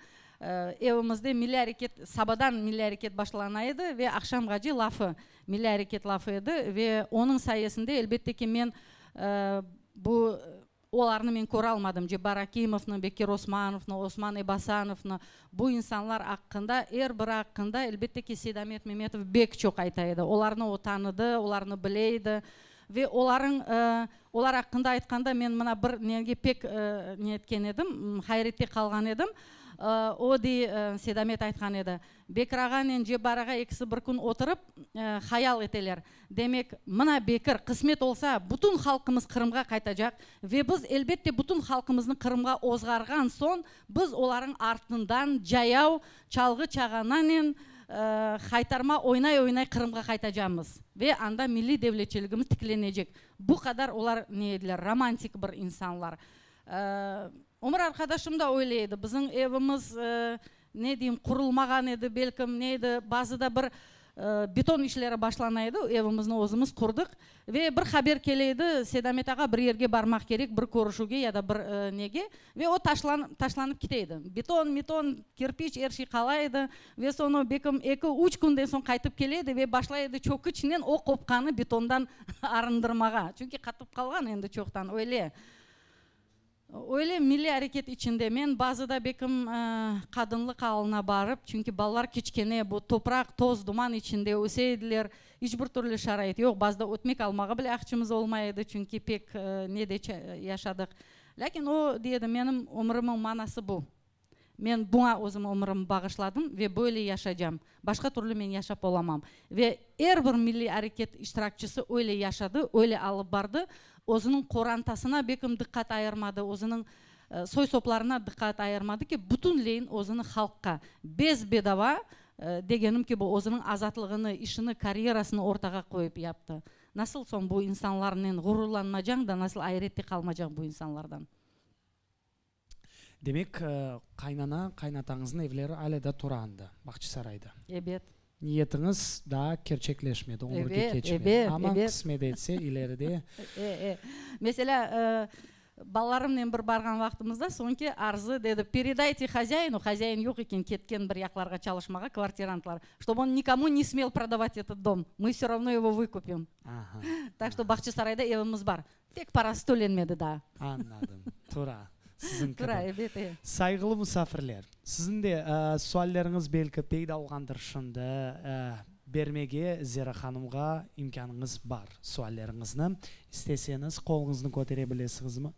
evimizde milliy areket, sabadan milliy areket başlana edi ve aqşamğace lafı, milliy areket lafı edi ve onıñ sayesinde, elbette ki, men bu Olarnı men köralmadım, Cebbar Akimovnı, Bekir Osmanovnı, Osman Ebasanovnı. Bu insanlar aqqında, er biri aqqında, elbette ki, Seydamet Memetov bek çoq ayta edi. Olarnı o tanıdı, olarnı bile edi. Ve olarıñ, olar aqqında aytqanda, men mına bir nege pek ne etken edim, hayrette qalğan edim. O, dey, Seydamet aytqan edi, Bekir ağanen Cebbar ağa ekisi bir kün oturıp, hayal eteler. Demek, mına Bekir, qısmet olsa, bütün halqımız Qırımğa qaytacaq ve biz, elbette, bütün halqımıznı Qırımğa ozğarğan soñ, biz olarıñ artından cayav, çalğı-çağananen, haytarma oynay-oynay Qırımğa qaytacamız ve anda milliy devletçiligimiz tiklenecek. Bu qadar olar ne ediler, romantik bir insanlar. Ömür arqadaşım da öyle edi. Bizim evimiz, ne deyim, qurulmağan edi, belkim, ne edi, bazıda bir beton işleri başlana edi, evimizni özümiz qurdıq. Ve bir haber kele edi, Seydamet ağa bir yerge barmaq kerek, bir körüşüvge ya da bir nege, ve o taşlanıp kete edi. Beton, meton, kirpiç, er şey qala edi. Ve soñ o, belkim, eki, üç künden soñ qaytıp kele edi ve başlay edi çöküçnen o qopqanı betondan arındırmağa. Çünki qatıp qalğan endi çoqtan, öyle. Öyle milliy areket içinde men bazıda bekim qadınlıq alına barıp, çünki balalar kiçkene, bu topraq, toz, duman içinde öse ediler, iç bir türlü şarait yoq, bazıda ötmek almağa bile aqçımız olmay edi, çünki pek nede yaşadıq. Lâkin o, dey edi, menim ömrümiñ manası bu. Men buña özüm ömrümni bağışladım ve böyle yaşaycam. Başqa türlü men yaşap olamam. Ve er bir milliy areket iştirakçisi öyle yaşadı, öyle alıp bardı. Özüniñ qorantasına bekim diqqat ayırmadı, özüniñ soy-soplarına diqqat ayırmadı ki, bütünleyin özüni halqqa, bes-bedava, degenim kibi, özüniñ azatlığını, işini, karyerasını ortağa qoyıp yaptı. Nasıl soñ bu insanlarnen ğururlanmacañ da, nasıl ayrette qalmacañ bu insanlardan? Demek, qaynana, qaynatañıznıñ evleri alâ da tura anda, Bağçasarayda. Ebet. Niyetiñiz daa kerçekleşmedi, ömürge keçmedi. Ebet, Amma ebet. qısmet etse, ileride. E, e. Meselâ, balalarımnen bir barğan vaqtımızda soñki arzı dedi, peredayte hozâinu, hozâin yoq eken, ketken bir yaqlarğa çalışmağa, kvartirantlar, ştob on nikomu ne smel prodavat etot dom, mı vse ravno ego vıkupim. Aha. Tak şto Bağçasarayda evimiz bar. Tek parası tölenmedi daa. Añladım. Tura, siziñ kibi. Tura, ebet, e. Sayğılı musafirler, siziñ de sualleriñiz belki peyda olğandır şimdi. Bermege Zera hanımğa imkânıñız bar sualleriñizni. İsteseñiz, qoluñıznı kötere bilesiñizmi?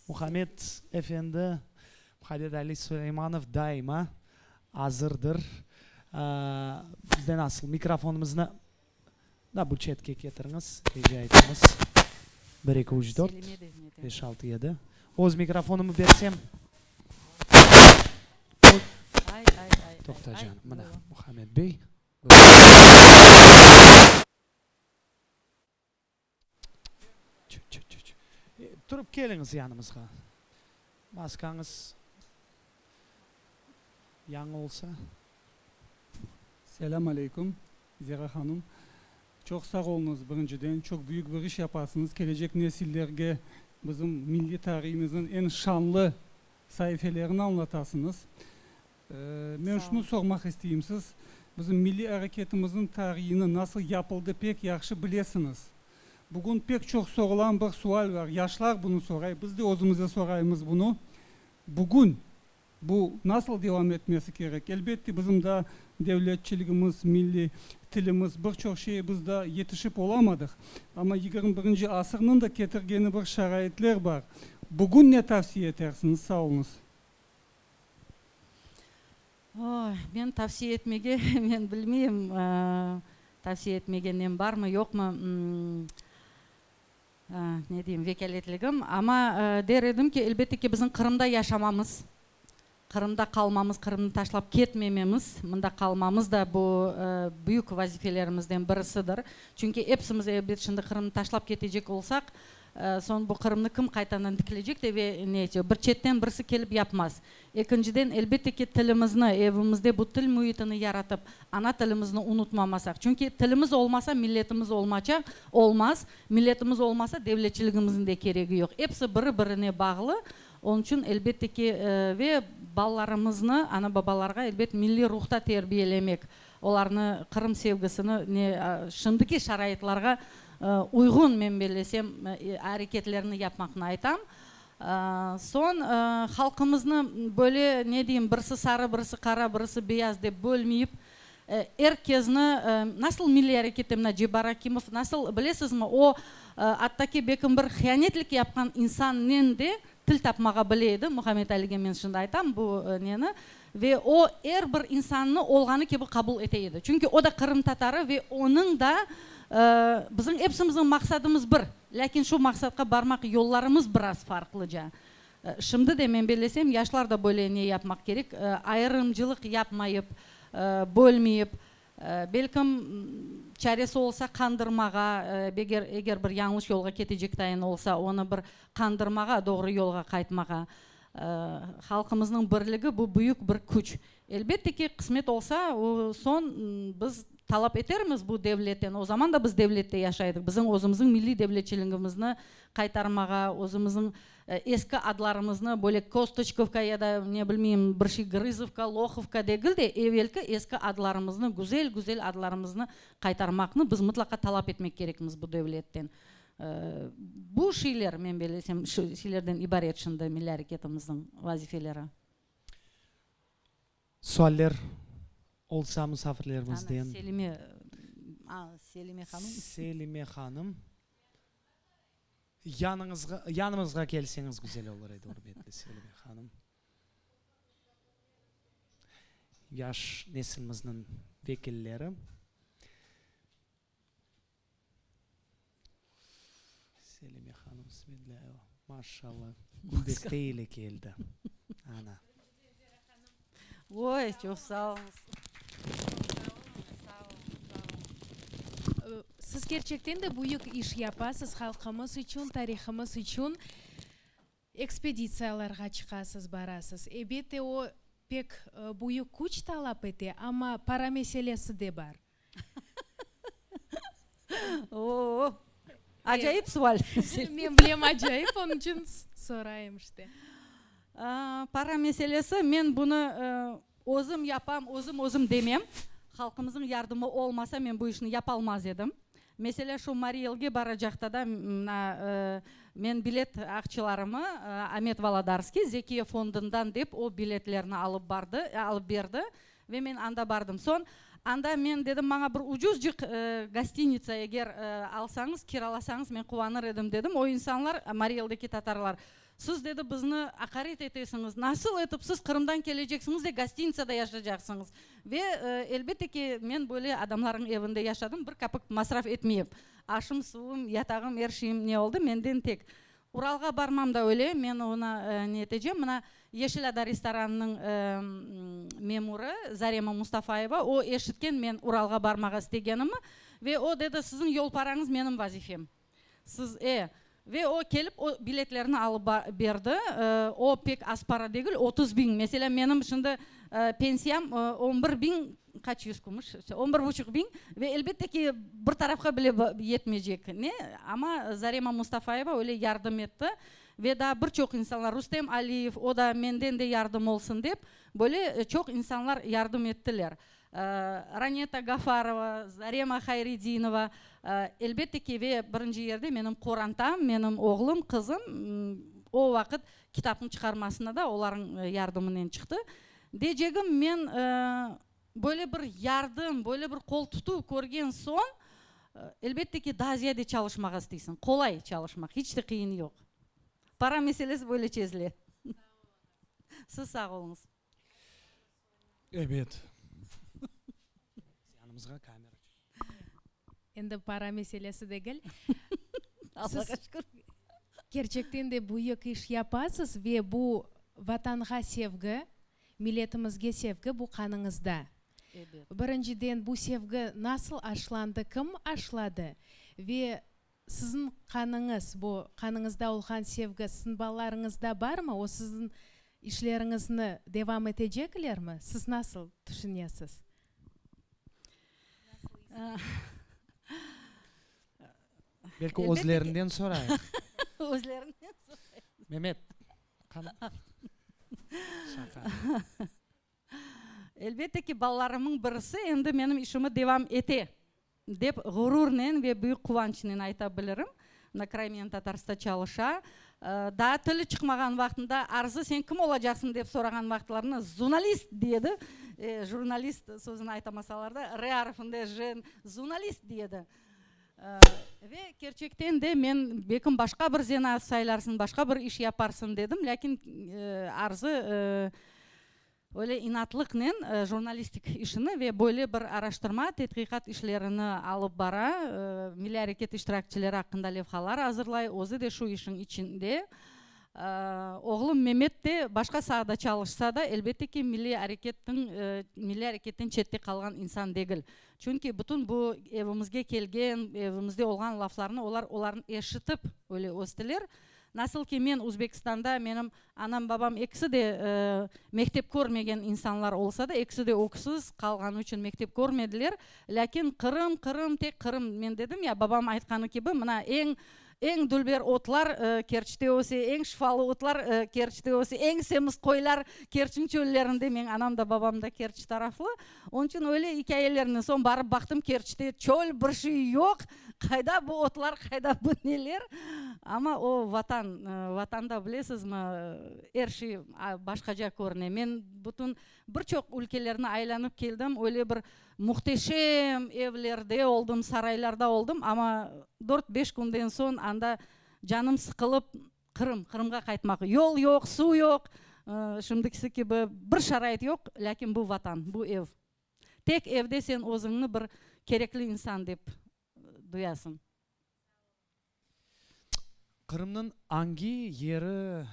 Muhammed efendi, Muhammed Ali Suleymanov daima azırdır. Bizde nasıl mikrofonımıznı Da bu çetke ketiriñiz, rica etemiz. Bir, eki, üç, dört, beş, altı, yedi. Öz mikrofonımı bersem. Toqta, canım, mına, Muhammed bey. Turıp keliñiz yanımızğa. Maskañız yañı olsa. Selâm aleyküm, Zera hanım. Çoq sağ oluñız, birinciden, çoq büyük bir iş yapasıñız, kelecek nesillerge bizim milliy tarihimizniñ eñ şanlı saifelerini añlatasıñız. Men şunı sormaq isteyim, siz bizim milliy areketimizniñ tarihini, nasıl yapıldı pek yahşı bilesiñiz. Bugün pek çoq sorulan bir sual bar, yaşlar bunı soray, biz de özümizde soraymız bunı, bugün Bu nasıl devam etmesi kerek? Elbette, bizim daa devletçiligimiz, milliy tilimiz, bir çoq şey biz daa yetişip olamadıq. Amma 21-nci asırnıñ da ketirgeni bir şaraitler bar. Bugün ne tavsiye etersiñiz? Sağ oluñız. Oy, men tavsiye etmege, men bilmeyim, tavsiye etmege nem barmı, yoqmı. Ne deyim, vekâletligim, amma der edim ki, elbette ki, bizim Qırımda yaşamamız, Qırımda qalmamız, Qırımnı taşlap ketmememiz, mında qalmamız da bu büyük vazifelerimizden birisidir. Çünki epsimiz, elbet, şimdi Qırımnı taşlap ketecek olsaq, Soñ bu Qırımnı kim qaytadan tikleycek de ve ne etecek? Bir çetten birisi kelip yapmaz. Ekinciden, elbette ki, tilimizni, evimizde bu til müitini yaratıp, ana tilimizni unutmamasaq. Çünki tilimiz olmasa, milletimiz olmaca, olmaz. Milletimiz olmasa, devletçiligimizniñ de keregi yoq. Episi biri-birine bağlı. Onıñ içün, elbette ki, ve balalarımıznı, ana-babalarğa, elbet, milliy ruhta terbiyelemek, olarnı Qırım sevgisini ne şimdiki şaraitlarğa uyğun, men bellesem, areketlerni yapmaqnı aytam. Soñ, halqımıznı böyle, ne deyim, birisi sarı, birisi qara, birisi beyaz dep bölmeyip, er kezni, nasıl milliy arekette mına Cebbar Akimov, nasıl, bilesizmi, o, attaki belkim bir hiyanetlik yapqan insannen de til tapmağa bile edi, Muhammed Alige men şimdi aytam bu neni, ve o er bir insannı olğanı kibi qabul ete edi. Çünki o da qırımtatarı ve onıñ da, bizim epsimizniñ maqsadımız bir, lâkin şu maqsadqa barmaq yollarımız biraz farqlıca. Şimdi de men bellesem, yaşlar da böyle ne yapmaq kerek, ayırımcılıq yapmayıp, bölmeyip, Belkim, çaresi olsa, qandırmağa, eger, eger bir yañlış yolğa ketecek tayın olsa, onı bir qandırmağa, doğru yolğa qaytmağa. Halqımıznıñ birligi, bu büyük bir küç. Elbette ki, qısmet olsa, o soñ biz talap etermiz bu devletten, o zaman da biz devlette yaşaydık, bizim özümizniñ milliy devletçiligimizni qaytarmağa, özümizniñ Eski adlarımıznı böyle Kostoçkovka ya da, ne bilmeyim, bir şey Grızovka, Lohovka degil de, evelki eski adlarımıznı, güzel-güzel adlarımıznı qaytarmaqnı biz mıtlaqa talap etmek kerekmiz bu devletten. Bu şeyler, men bellesem, şu şeylerden ibaret şimdi milliy areketimizniñ vazifeleri. Sualler olsa musafirlerimizden. Ana, Selime, Selime hanım. Selime hanım. Yanıñızğa, yanımızğa kelseñiz güzel olur edi, ürmetli Selime hanım. Yaş nesilimizniñ vekilleri. Selime hanım Smedlâyeva, maşallah, güldeste ile keldi. Ana. Oy, çoq sağ oluñız. Siz kerçekten de büyük iş yapasız halqımız içün, tarihımız içün. Ekspeditsiyalarğa çıqasız, barasız. Elbette, o pek büyük küç talap ete, amma para meselesi de bar. O-o, acayip sual. Men bilem acayip, onıñ içün sorayım işte. Para meselesi, men bunı özüm yapam, özüm, özüm demem. Halqımıznıñ yardımı olmasa, men bu işni yapalmaz edim. Meselâ, şu Mariy Elge baracaqta da, mına, men bilet aqçılarımı Amet Volodarskiy, Zekiye fondundan dep, o biletlerni alıp bardı, alıp berdi ve men anda bardım. Soñ, anda men dedim, maña bir ucuzcıq gostinitsa eger alsañız, kiralasañız, men quvanır edim, dedim. O insanlar, Mariy Eldeki tatarlar, Siz, dedi, bizni aqaret etesiñiz, nasıl etip siz Qırımdan keleceksiñiz de gostinitsada yaşacaqsıñız? Ve, elbette ki, men böyle adamlarnıñ evinde yaşadım, bir kapik masraf etmeyip. Aşım, suvum, yatağım, er şeyim ne oldı, menden tek. Uralğa barmam da öyle, men onı ne etecem, mına, Yeşil ada restoranınıñ memurı Zarema Mustafayeva, o eşitken men Uralğa barmağa istegenimi ve o dedi, siziñ yol parañız menim vazifem. Siz, e. Ve o kelip o biletlerni alıp berdi. O pek az para degil, 30 biñ. Meselâ, menim şimdi pensiyam on bir biñ, qaç yüz kümüş, on bir buçuq biñ. Ve elbette ki, bir tarafqa bile yetmeycek ne. Amma Zarema Mustafayeva öyle yardım etti. Ve daa bir çoq insanlar, Rustem Aliyev, o da menden de yardım olsun dep, böyle çoq insanlar yardım ettiler. Raneta Gafarova, Zarema Hayredinova, elbette ki, ve birinci yerde menim qorantam, menim oğlum, qızım, o vaqıt kitapnıñ çıqarmasına da olarnıñ yardımınen çıqtı. Deycegim, men böyle bir yardım, böyle bir qol tutuv körgen soñ, elbette ki, daa ziyade çalışmağa isteysiñ. Qolay çalışmaq, hiç de qıyın yoq. Para meselesi böyle çezile. Siz sağ oluñız. Ebet. Yanımızğa kamera Endi para meselesi degil. Allağa şükür. Kerçekten de büyük iş yapasız ve bu Vatanğa sevgi, milletimizge sevgi bu qanıñızda. Ebet. Birinciden bu sevgi nasıl aşlandı, kim aşladı ve. Siziñ qanıñız, bu qanıñızda olğan sevgi siziñ balalarıñızda barmı? O siziñ işleriñizni devam eteceklermi? Siz nasıl tüşünesiz? Belki özlerinden sorayıq. Özlerinden sorayıq. Memet, qana. Şaqa. Elbette ki, balalarımıñ birisi endi menim işimi devam ete, dep ğururnen ve büyük quvançnen ayta bilirim. Mına Crimean Tatarsta çalışa. Daa tili çıqmağan vaqtında Arzı, sen kim olacaqsıñ dep sorağan vaqıtlarında zunalist dedi. Jurnalist sözüni aytamasalar da, r arfında j, zunalist dedi. Ve kerçekten de men belkim başqa bir zenaat saylarsıñ, başqa bir iş yaparsıñ dedim, lâkin Arzı öyle inatlıqnen jurnalistik işini ve böyle bir araştırma, tedqiqat işlerini alıp bara, milliy areket iştirakçileri aqqında levhalar azırlay, özü de şu işiñ içinde. Oğlum Memet de başqa saada çalışsa da, elbette ki, milliy areketniñ, milliy areketten çette qalğan insan degil. Çünki bütün bu evimizge kelgen, evimizde olğan laflarnı olar olarnı eşitip öyle östiler. Nasıl ki men Uzbekistanda menim anam, babam ekisi de mektep körmegen insanlar olsa da, ekisi de öksüz qalğanı içün mektep körmediler. Lâkin Qırım, Qırım, tek Qırım. Men dedim ya, babam aytqanı kibi, mına eñ Eñ dülber otlar Kerçte öse, eñ şifalı otlar Kerçte öse, eñ semiz qoylar Kerçniñ çöllerinde, meñ anam da, babam da Kerç taraflı. Onıñ içün öyle ikâyelernen soñ barıp baqtım, Kerçte çöl, bir şey yoq, qayda bu otlar, qayda bu neler? Amma o Vatan, Vatanda bilesizmi, er şey başqaca körüne. Men bütün bir çoq ülkelerni aylanıp keldim, öyle bir Muhteşem evlerde oldım, saraylarda oldım, amma dört-beş künden soñ anda canım sıqılıp, Qırım, Qırımğa qaytmaq. Yol yoq, suv yoq, şimdikisi kibi bir şarait yoq, lâkin bu Vatan, bu ev. Tek evde sen özüñni bir kerekli insan dep duyasıñ. Qırımnıñ angi yeri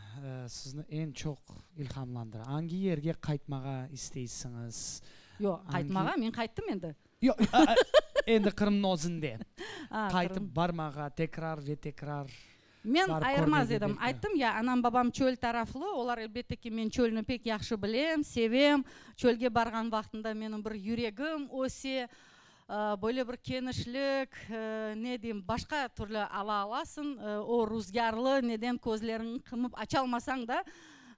sizni eñ çoq ilhamlandıra? Angi yerge qaytmağa isteysiñiz? Yoq, qaytmağa, men qayttım endi. Yoq, endi Qırımnıñ özünde. Qaytıp barmağa, tekrar ve tekrar Men ayırmaz edim. Ayttım ya, anam, babam çöl taraflı, olar elbette ki, men çölni pek yahşı bilem, sevem. Çölge barğan vaqtında menim bir yüregim öse. Böyle bir kenişlik, ne deyim, başqa türlü ava alasıñ, o ruzgârlı neden közleriñni qımıp açalmasañ da,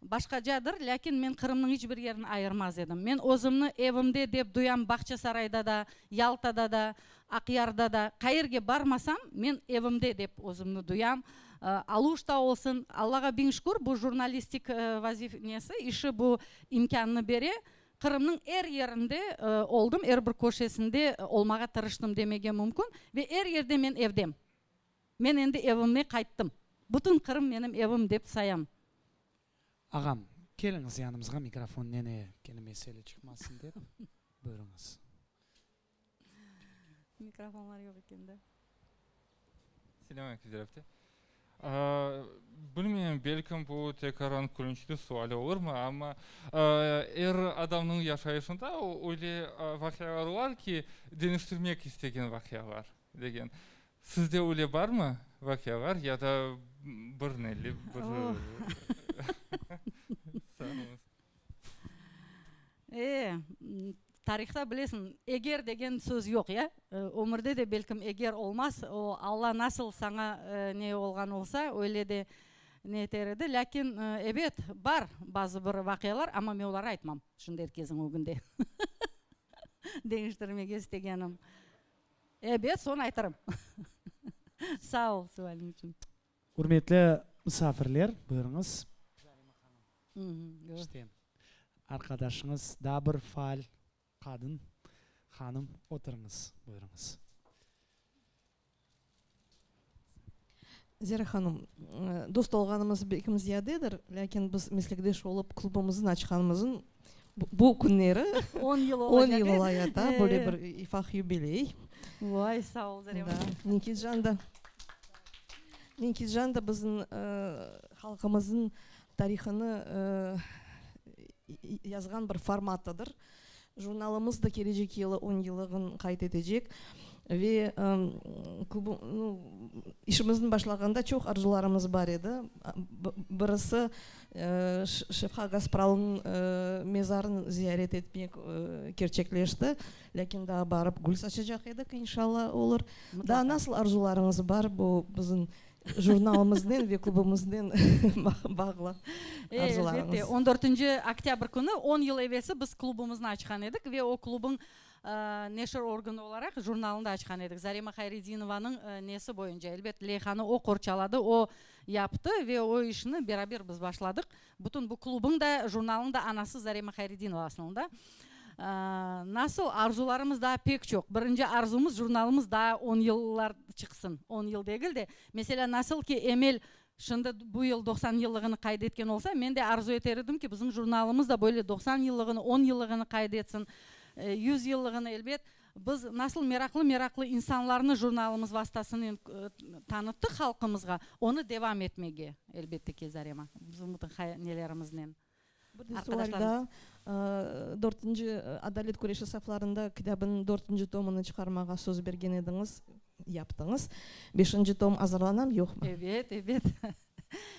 başqacadır. Lâkin men Qırımnıñ iç bir yerini ayırmaz edim. Men özümni evimde dep duyam Bağçasarayda da, Yaltada da, Aqyarda da. Qayerge barmasam, men evimde dep özümni duyam. Aluşta olsun, Allağa biñ şükür, bu jurnalistik vazif nesi, işi bu imkânnı bere. Qırımnıñ er yerinde oldım, er bir köşesinde olmağa tırıştım demege mümkün. Ve er yerde men evdem. Men endi evime qayttım. Bütün Qırım menim evim dep sayam. Ağam, keliñiz yanımızğa, mikrofon nene kene mesele çıqmasın dep, buyurıñız. Mikrofonlar yoq eken da. Selâm aleyküm, Zera apte. Bilmeyim, belkim bu tekrardan külünçli sual olurmı, amma er adamnıñ yaşayışında öyle vaqialar olar ki, deñiştirmek istegen vaqialar degen. Sizde öyle barmı vaqialar ya da bir neli bir Sağ oluñız. E, tarihta bilesiñ, eger degen söz yoq, ya? Ömürde de belkim eger olmaz, o Alla nasıl saña ne olğan olsa, öyle de ne eter edi. Lâkin, ebet, bar bazı bir vaqialar, amma men olarnı aytmam şimdi er kesniñ ögünde. Deñiştirmege istegenim. Ebet, soñ aytırım. Sağ ol sualiñ içün. Ürmetli misafirler, buyurıñız. İşte, arqadaşıñız, daa bir faal qadın, hanım, oturıñız, buyurıñız. Zera hanım, dost olğanımız belkim ziyadedir, lâkin biz meslekdeş olıp klubımıznı açqanımıznıñ bu künleri on yıl on yıl olayata, böyle bir ifaq yubiley. Vay, sağ ol, Zarema. Nikican da, Nikican da bizim halqımıznıñ tarihını yazğan bir formattadır. Jurnalımız da kelecek yılı on yıllığın qayd etecek ve işimizni başlağanda çoq arzularımız bar edi. Birisi Şefqa Gaspralınıñ mezarın ziyaret etmek kerçekleşti, lâkin daa barıp gül saçacaq edik, inşalla olur. Daa nasıl arzularıñız bar bu bizim Jurnalımıznen ve klubumıznen bağlı arzularıñız. Elbette, on dörtünci oktâbr künü, on yıl evelsi biz klubumıznı açqan edik ve o klubıñ neşir organı olaraq jurnalını da açqan edik. Zarema Hayredinovanıñ nesi boyunca, elbet, leyhanı o qorçaladı, o yaptı ve o işni beraber biz başladıq. Bütün bu klubıñ da, jurnalnıñ da anası Zarema Hayredinova aslında. Nasıl, arzularımız daa pek çoq. Birinci arzumız, jurnalımız daa on yıllar çıqsın. On yıl degil de, meselâ, nasıl ki Emel şimdi bu yıl 90 yıllığını qayd etken olsa, men de arzu eter edim ki, bizim jurnalımız da böyle 90 yıllığını, on yıllığını qayd etsin, yüz yıllığını, elbet. Biz nasıl meraqlı-meraqlı insanlarnı jurnalımız vastasınen tanıttıq halqımızğa, onı devam etmege, elbette ki, Zarema, bizim bütün nelerimiznen, Bir de sual daa, dörtünci Adalet küreşi saflarında kitabınıñ dörtünci tomını çıqarmağa söz bergen ediñiz, yaptıñız. Beşinci tom azırlanamı, yoqmı? Ebet, ebet.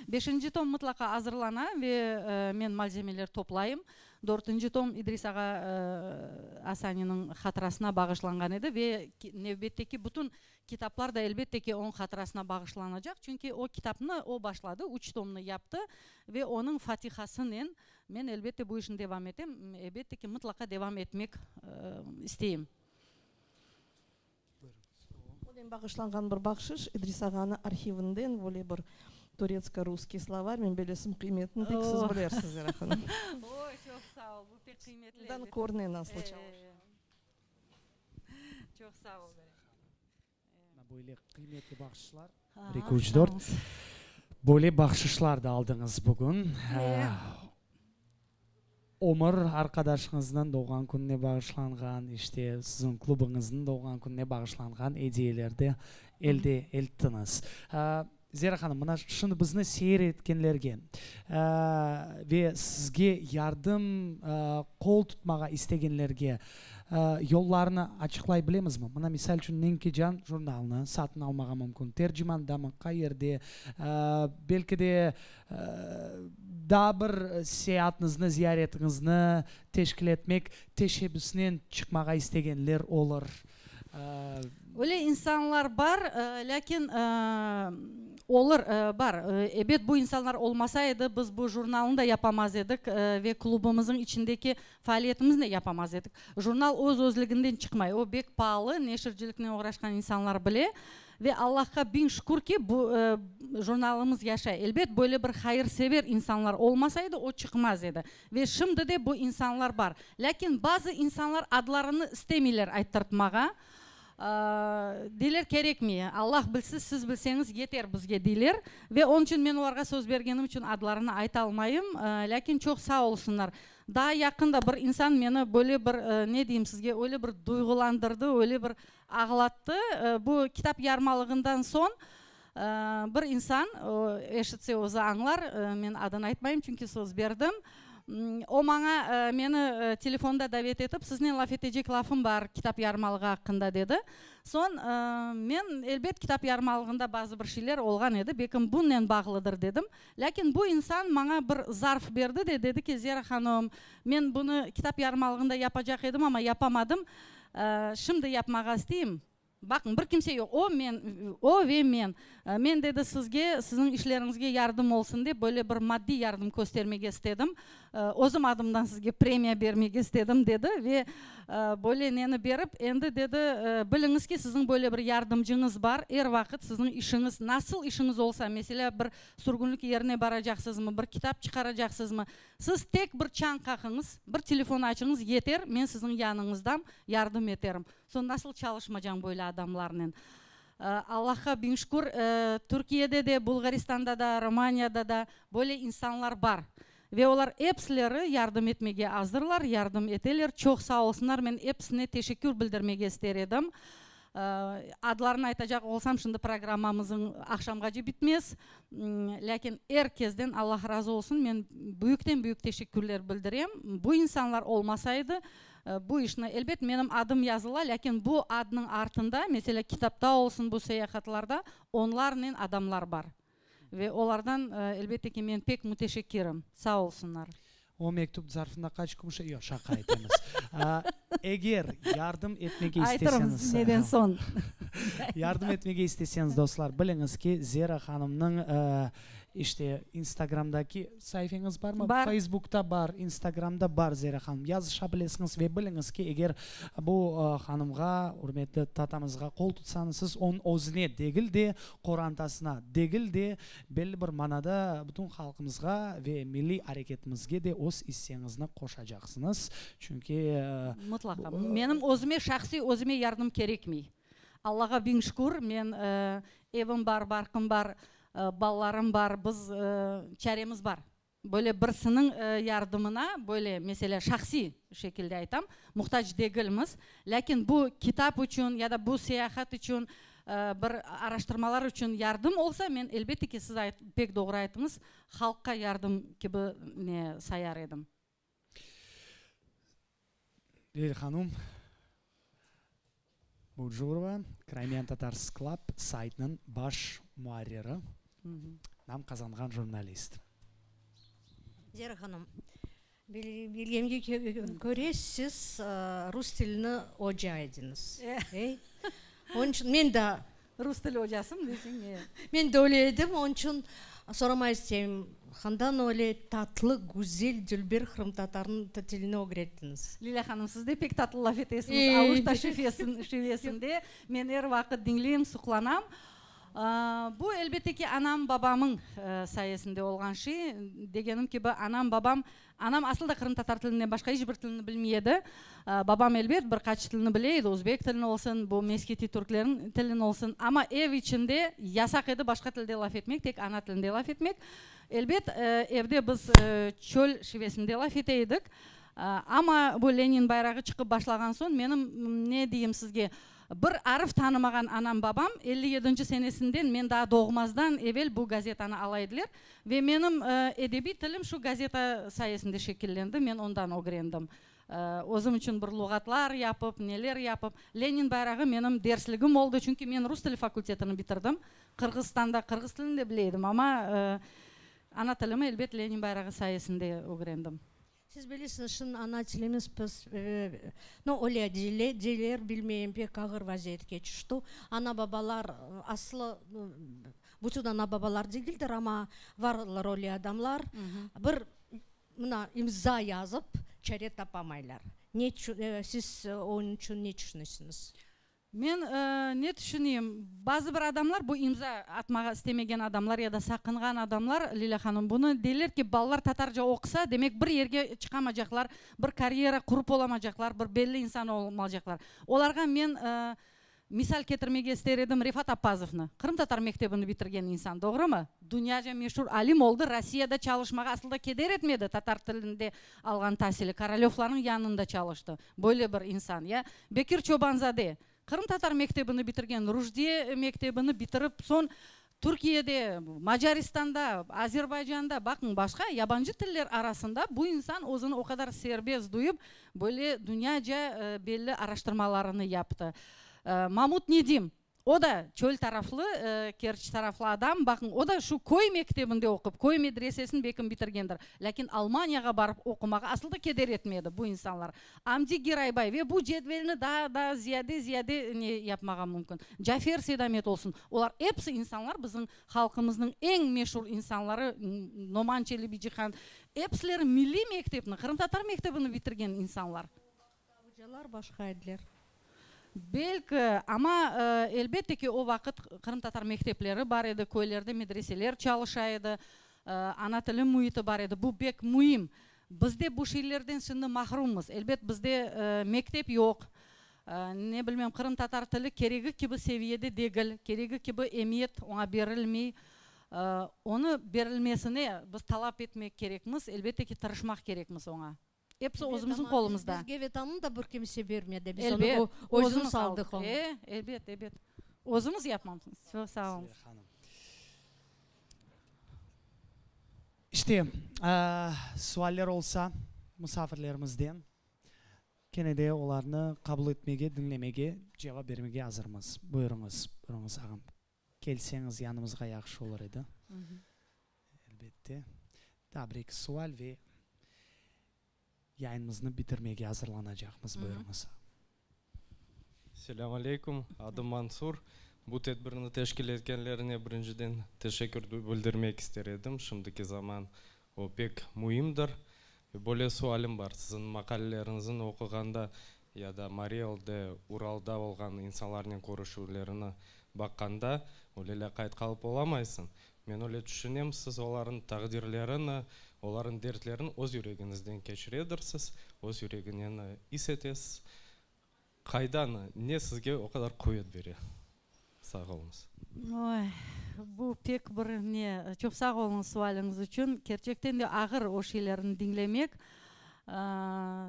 Beşinci tom mıtlaqa azırlana ve men malzemeler toplayım. Dörtünci tom İdris ağa Asaniniñ hatırasına bağışlanğan edi ve nevbetteki bütün kitaplar da elbette ki onıñ hatırasına bağışlanacaq, çünki o kitapnı o başladı, üç tomnı yaptı ve onıñ fatihasınen men elbette bu işni devam etem, elbette ki mıtlaqa devam etmek isteyim. Onen bağışlanğan bir bahşış, İdris ağanı arhivinden böyle bir turetsko-russkiy slovar, men belesim qıymetini tek siz bilersiz, Zera hanım. Oy, çoq sağ ol, bu pek qıymetli. Bundan körüne nasıl çalışqanı. Çoq sağ ol. Mına böyle qıymetli bahşışlar, bir, eki, üç, dört. Böyle bahşışlar da aldıñız bugün. Ömür arqadaşıñıznıñ doğğan kününe bağışlanğan, işte, siziñ klubıñıznıñ doğğan kününe bağışlanğan ediyeler de elde ettiñiz. Zera hanım, mına şimdi bizni seyir etkenlerge ve sizge yardım, qol tutmağa istegenlerge yollarını açıqlay bilemizmi? Mına, misal içün, Nenkecan jurnalını satın almağa mümkün, Tercimandamı, qayerde, belki de, Daa bir seyaatınıznı, ziyaretiñizni teşkil etmek teşebbüsinen çıqmağa istegenler olur. Öyle insanlar bar, lâkin olur, bar. Ebet, bu insanlar olmasa edi, biz bu jurnalnı da yapamaz edik ve klubumıznıñ içindeki faaliyetimizni de yapamaz edik. Jurnal öz-özlüginden çıqmay, o bek paalı, neşirciliknen oğraşqan insanlar bile. Ve Allahqa biñ şükür ki, bu jurnalımız yaşay. Elbet, böyle bir hayırsever insanlar olmasa edi, o çıqmaz edi. Ve şimdi de bu insanlar bar. Lâkin bazı insanlar adlarını istemeyler ayttırtmağa. Deyler, kerekmey, Allah bilse, siz bilseñiz yeter bizge, deyler. Ve onıñ içün men olarğa söz bergenim içün adlarını aytalmayım. Lâkin çoq sağ olsunlar. Daa yaqında bir insan meni böyle bir, ne deyim sizge, öyle bir duyğulandırdı, öyle bir Ağlattı. Bu kitap yarmalığından soñ bir insan, o, eşitse özü añlar, men adını aytmayım, çünki söz berdim, o maña, meni telefonda davet etip, siznen laf etecek lafım bar kitap yarmalığı aqqında, dedi. Soñ men, elbet, kitap yarmalığında bazı bir şeyler olğan edi, belkim bunnen bağlıdır, dedim. Lâkin bu insan maña bir zarf berdi de, dedi ki, Zera hanım, men bunı kitap yarmalığında yapacaq edim, amma yapamadım. Şimdi yapmağa isteyim. Baqıñ, bir kimse yoq, o, men, o ve men. Men, dedi, sizge, siziñ işleriñizge yardım olsun dep, böyle bir maddiy yardım köstermege istedim. Özüm adımdan sizge premiya bermege istedim, dedi ve böyle neni berip, endi, dedi, biliñiz ki, siziñ böyle bir yardımcıñız bar, er vaqıt siziñ işiñiz, nasıl işiñiz olsa, meselâ, bir sürgünlik yerine baracaqsızmı, bir kitap çıqaracaqsızmı, Siz tek bir çañ qaqıñız, bir telefon açıñız, yeter, men siziñ yanıñızdam, yardım eterim. Soñ nasıl çalışmacañ böyle adamlarnen? Allahqa biñ şükür, Türkiyede de, Bulğaristanda da, Romaniyada da böyle insanlar bar. Ve olar epsileri yardım etmege azırlar, yardım eteler. Çoq sağ olsunlar, men episine teşekkür bildirmege ister edim. Adlarını aytacaq olsam, şimdi programmamızıñ aqşamğace bitmez. Lâkin er kesden Allah razı olsun, men büyükten-büyük teşekkürler bildirem. Bu insanlar olmasa edi, bu işni, elbet, menim adım yazıla, lâkin bu adnıñ artında, meselâ, kitapta olsun, bu seyahatlarda onlarnen adamlar bar. Ve olardan, elbette ki, men pek müteşekkirim. Sağ olsunlar. O mektüp zarfında qaç kümüş, yoq, şaqa etemiz. Eger yardım etmege Aytırım, isteseñiz, neden soñ. yardım etmege isteseñiz, dostlar, biliñiz ki, Zera hanımnıñ, işte, Instagramdaki saifeñiz barmı? Bar. Feysbukta bar, Instagramda bar Zera hanım. Yazışa bilesiñiz ve biliñiz ki, eger bu hanımğa, ürmetli tatamızğa qol tutsañız, siz onıñ özüne degil de, qorantasına degil de, belli bir manada bütün halqımızğa ve milliy areketimizge de öz isseñizni qoşacaqsıñız. Çünki. Mıtlaqa. Menim özüme, şahsiy özüme yardım kerekmey. Allağa biñ şükür, men evim bar, barqım bar, balalarım bar, biz çaremiz bar. Böyle birisiniñ yardımına, böyle, meselâ, şahsiy şekilde aytam, muhtac degilmiz. Lâkin bu kitap içün ya da bu seyahat içün, bir araştırmalar içün yardım olsa, men, elbette ki, siz pek doğru ayttıñız, halqqa yardım kibi ne sayar edim. Leyla hanum Bucurova, Crimean Tatars Club saytınıñ baş muarriri, nam qazanğan jurnalist. Zera hanım, bilgenimge köre, siz rus tilini oca ediñiz, ey? Onıñ içün men de. Rus tili ocasım deseñ, e. Men de öyle edim, onıñ içün soramay isteyim, qandan öyle tatlı, güzel, dülber qırımtatarnıñ tilini ögrettiñiz? Lilâ hanım, siz de pek tatlı laf etesiñiz, Aluşta şivesinde. Men er vaqıt diñleyim, suqlanam. Bu, elbette ki, anam, babamıñ sayesinde olğan şey. Degenim kibi, anam, babam Anam asıl da qırımtatar tilinden başqa iç bir tilni bilmey edi. Babam, elbet, bir qaç tilni bile edi, özbek tilini olsun, bu meskitiy türklerniñ tilini olsun, amma ev içinde yasaq edi başqa tilde laf etmek, tek ana tilinde laf etmek. Elbet, evde biz çöl şivesinde laf ete edik. Amma bu Lenin bayrağı çıqıp başlağan soñ, menim, ne deyim sizge, Bir arf tanımağan anam-babam 57-nci senesinden, men daa doğmazdan evel bu gazetanı ala ediler ve menim edebiy tilim şu gazeta sayesinde şekillendi, men ondan ögrendim. Özüm içün bir luğatlar yapıp, neler yapıp. Lenin bayrağı menim dersligim oldı, çünki men rus tili fakultetini bitirdim Qırğızstanda, qırğız tilini de bile edim, amma ana tilimi, elbet, Lenin bayrağı sayesinde ögrendim. Siz bilesiñiz, şimdi ana tilimiz biz, no, öyle deyler, bilmeyim, pek ağır vaziyetke tüşti. Ana-babalar aslı, bütün ana-babalar degildir, amma varlar öyle adamlar, bir mına imza yazıp çare tapamaylar. Ne içün, siz onıñ içün ne tüşünesiñiz? Men ne tüşüneyim, bazı bir adamlar, bu imza atmağa istemegen adamlar ya da saqınğan adamlar, Lilâ hanım, bunı deyler ki, balalar tatarca oqusa, demek bir yerge çıqamacaqlar, bir karyera qurıp olamacaqlar, bir belli insan olmacaqlar. Olarğa men misal ketirmege ister edim Refat Appazovnı, qırımtatar mektebini bitirgen insan, doğrumı? Dünyaca meşur alim oldı, Rossiyada çalışmağa asıl da keder etmedi tatar tilinde alğan tasili, Korolyovlarnıñ yanında çalıştı. Böyle bir insan, ya. Bekir Çobanzade, qırımtatar mektebini bitirgen, Ruşdiye mektebini bitirip, soñ Türkiyede, Macaristanda, Azerbaycanda, baqıñ, başqa yabancı tiller arasında bu insan özüni o qadar serbest duyıp, böyle dünyaca belli araştırmalarını yaptı. Mamut Nedim, O da çöl taraflı, Kerç taraflı adam, baqıñ, o da şu köy mektebinde oqup, köy medresesini bekim bitirgendir. Lâkin Almaniyağa barıp oqumağa asıl da keder etmedi bu insanlar. Amdi Giraybay ve bu cedvelni daa da ziyade-ziyade ne yapmağa mümkün. Cafer Seydamet olsun, olar episi insanlar bizim halqımıznıñ eñ meşur insanları, Noman Çelebicihan, episileri milliy mektepni, qırımtatar mektebini bitirgen insanlar. Ocalar başqa ediler. Belki, amma elbette ki, o vaqıt qırımtatar mektepleri bar edi, köylerde medreseler çalışa edi, ana tili müiti bar edi. Bu bek müim. Bizde bu şeylerden şimdi mahrummız. Elbet, bizde mektep yoq, ne bilmem, qırımtatar tili keregi kibi seviyede degil, keregi kibi emiyet oña berilmey. Onı berilmesine biz talap etmek kerekmiz, elbette ki, tırışmaq kerekmiz oña. Episi özümizniñ qolumızda. Bizge Vetanı da bir kimse bermedi, biz onı özümiz aldıq onı. Elbet, elbet. Özümiz yapmamız. Çoq sağ oluñız. İşte, sualler olsa musafirlerimizden. Kene de olarnı qabul etmege, diñlemege, cevap bermege azırmız. Buyurıñız, buyurıñız ağam. Kelseñiz yanımızğa yahşı olur edi. Elbette. Daa bir-eki sual ve yayınımıznı bitirmege azırlanacaqmız. Buyurıñız. Selâm aleyküm. Adım Mansur. Bu tedbirni teşkil etkenlerine birinciden teşekkür bildirmek ister edim. Şimdiki zaman o pek müimdir. Ve böyle sualim bar, siziñ maqaleleriñizni oquğanda ya da Mari Elde, Uralda olğan insanlarnen körüşüvlerini baqqanda, öyle lâqayt qalıp olamaysıñ. Men öyle tüşünem, siz olarnıñ taqdirlerini, olarnıñ dertlerini öz yüregiñizden keçiredirsiz, öz yüreginen is etesiz. Qaydan, ne sizge o qadar quvet bere? Sağ oluñız. Oy, bu pek bir ne, çoq sağ oluñız sualiñiz içün. Kerçekten de ağır o şeylerni diñlemek.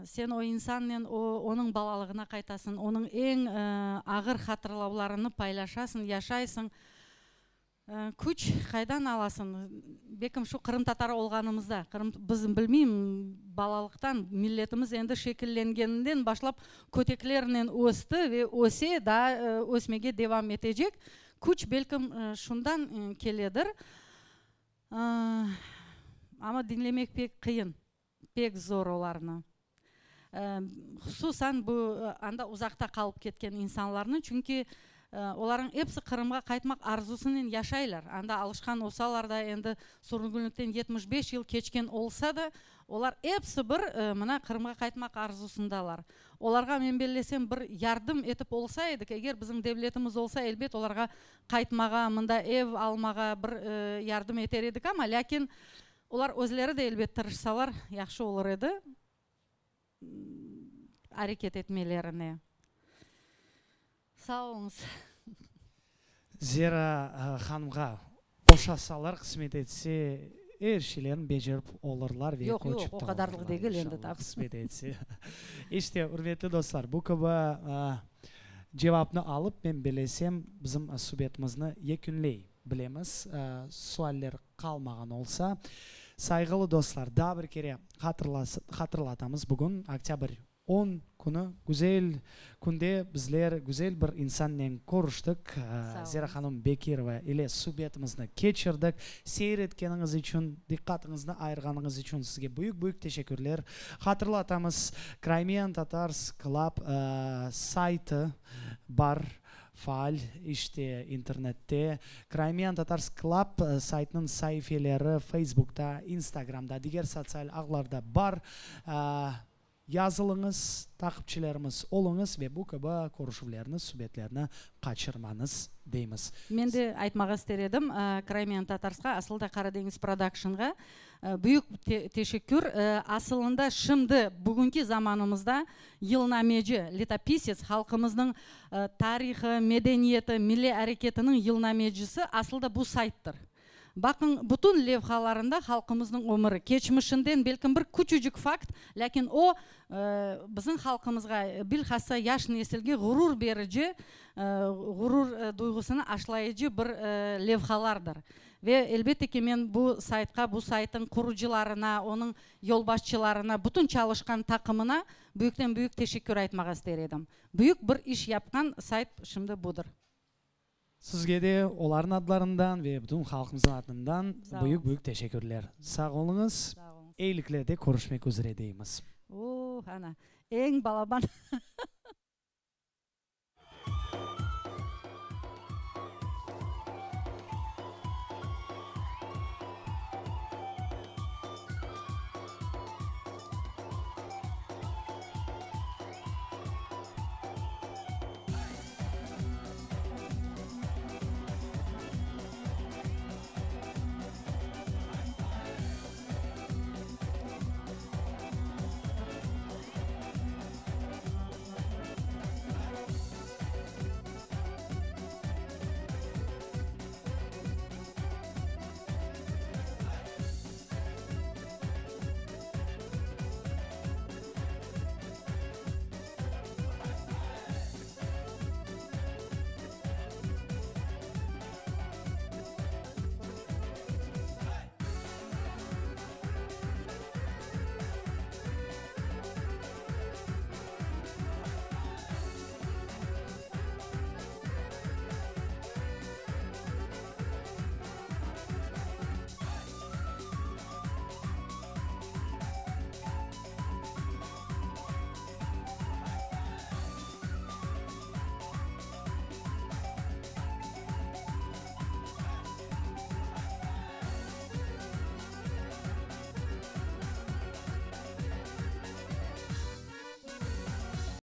Sen o insannen o, onıñ balalığına qaytasıñ, onıñ eñ ağır hatırlavlarını paylaşasıñ, yaşaysıñ. Küç qaydan alasıñ? Belkim şu qırımtatar olğanımızda, qırım, biz, bilmeyim, balalıqtan milletimiz endi şekillengeninden başlap köteklernen östi ve öse, daa ösmege devam etecek. Küç belkim şundan keledir. Amma diñlemek pek qıyın, pek zor olarnı. Hususan bu anda uzaqta qalıp ketken insanlarnı, çünki olarnıñ episi Qırımğa qaytmaq arzusınen yaşaylar. Anda alışqan olsalar da, endi sürgünlikten 75 yıl keçken olsa da, olar episi bir mına Qırımğa qaytmaq arzusındalar. Olarğa, men bellesem, bir yardım etip olsa edik, eger bizim devletimiz olsa, elbet, olarğa qaytmağa, mında ev almağa bir yardım eter edik, amma lâkin Olar özleri de elbet tırışsalar yahşı olur edi areket etmelerine. Sağ oluñız. Zera hanımğa oşasalar, qısmet etse, er şeylerini becerip olurlar ve Yoq, köçip yoq, o de qadarlıq olurlar, degil endi, inşallah, tabi. qısmet etse. İşte, ürmetli dostlar, bu kibi cevapnı alıp, men belesem, bizim subetimizni yekünley bilemiz. Sualler qalmağan olsa. Sayğılı dostlar, daa bir kere hatırlatamız, bugün, oktâbr 10 künü, güzel künde bizler güzel bir insannen körüştik, Zera hanım Bekirova ile subetimizni keçirdik. Seyir etkeniñiz içün, diqqatıñıznı ayırğanıñız içün sizge büyük-büyük teşekkürler. Hatırlatamız, Crimean Tatars Club saytı bar. Faal, işte, internette Crimean Tatars Club saytınıñ saifeleri Facebookta, Instagramda, diger sotsial ağlarda bar. Yazılıñız, taqipçilerimiz oluñız ve bu kibi körüşüvlerni, subetlerni qaçırmañız, deymiz. Men de aytmağa ister edim, Crimean Tatarsqa, asıl da Qaradeñiz Productionğa Büyük teşekkür. Asılında şimdi, bugünki zamanımızda yılnameci, letopisets, halqımıznıñ tarihı, medeniyeti, milliy areketiniñ yılnamecisi asılda bu sayttır. Baqıñ, bütün levhalarında halqımıznıñ ömüri, keçmişinden belkim bir küçücik fakt, lâkin o, bizim halqımızğa, bilhassa yaş nesilge ğurur berici, ğurur duyğusını aşlayıcı bir levhalardır. Ve, elbette ki, men bu saytqa, bu saytıñ qurucılarına, onıñ yolbaşçılarına, bütün çalışqan taqımına büyükten-büyük teşekkür aytmağa ister edim. Büyük bir iş yapqan sayt şimdi budır. Sizge de olarnıñ adlarından ve bütün halqımıznıñ adından büyük-büyük teşekkürler. Sağ oluñız. Eyiliklerde körüşmek üzre deymiz. Oh, ana, eñ balaban.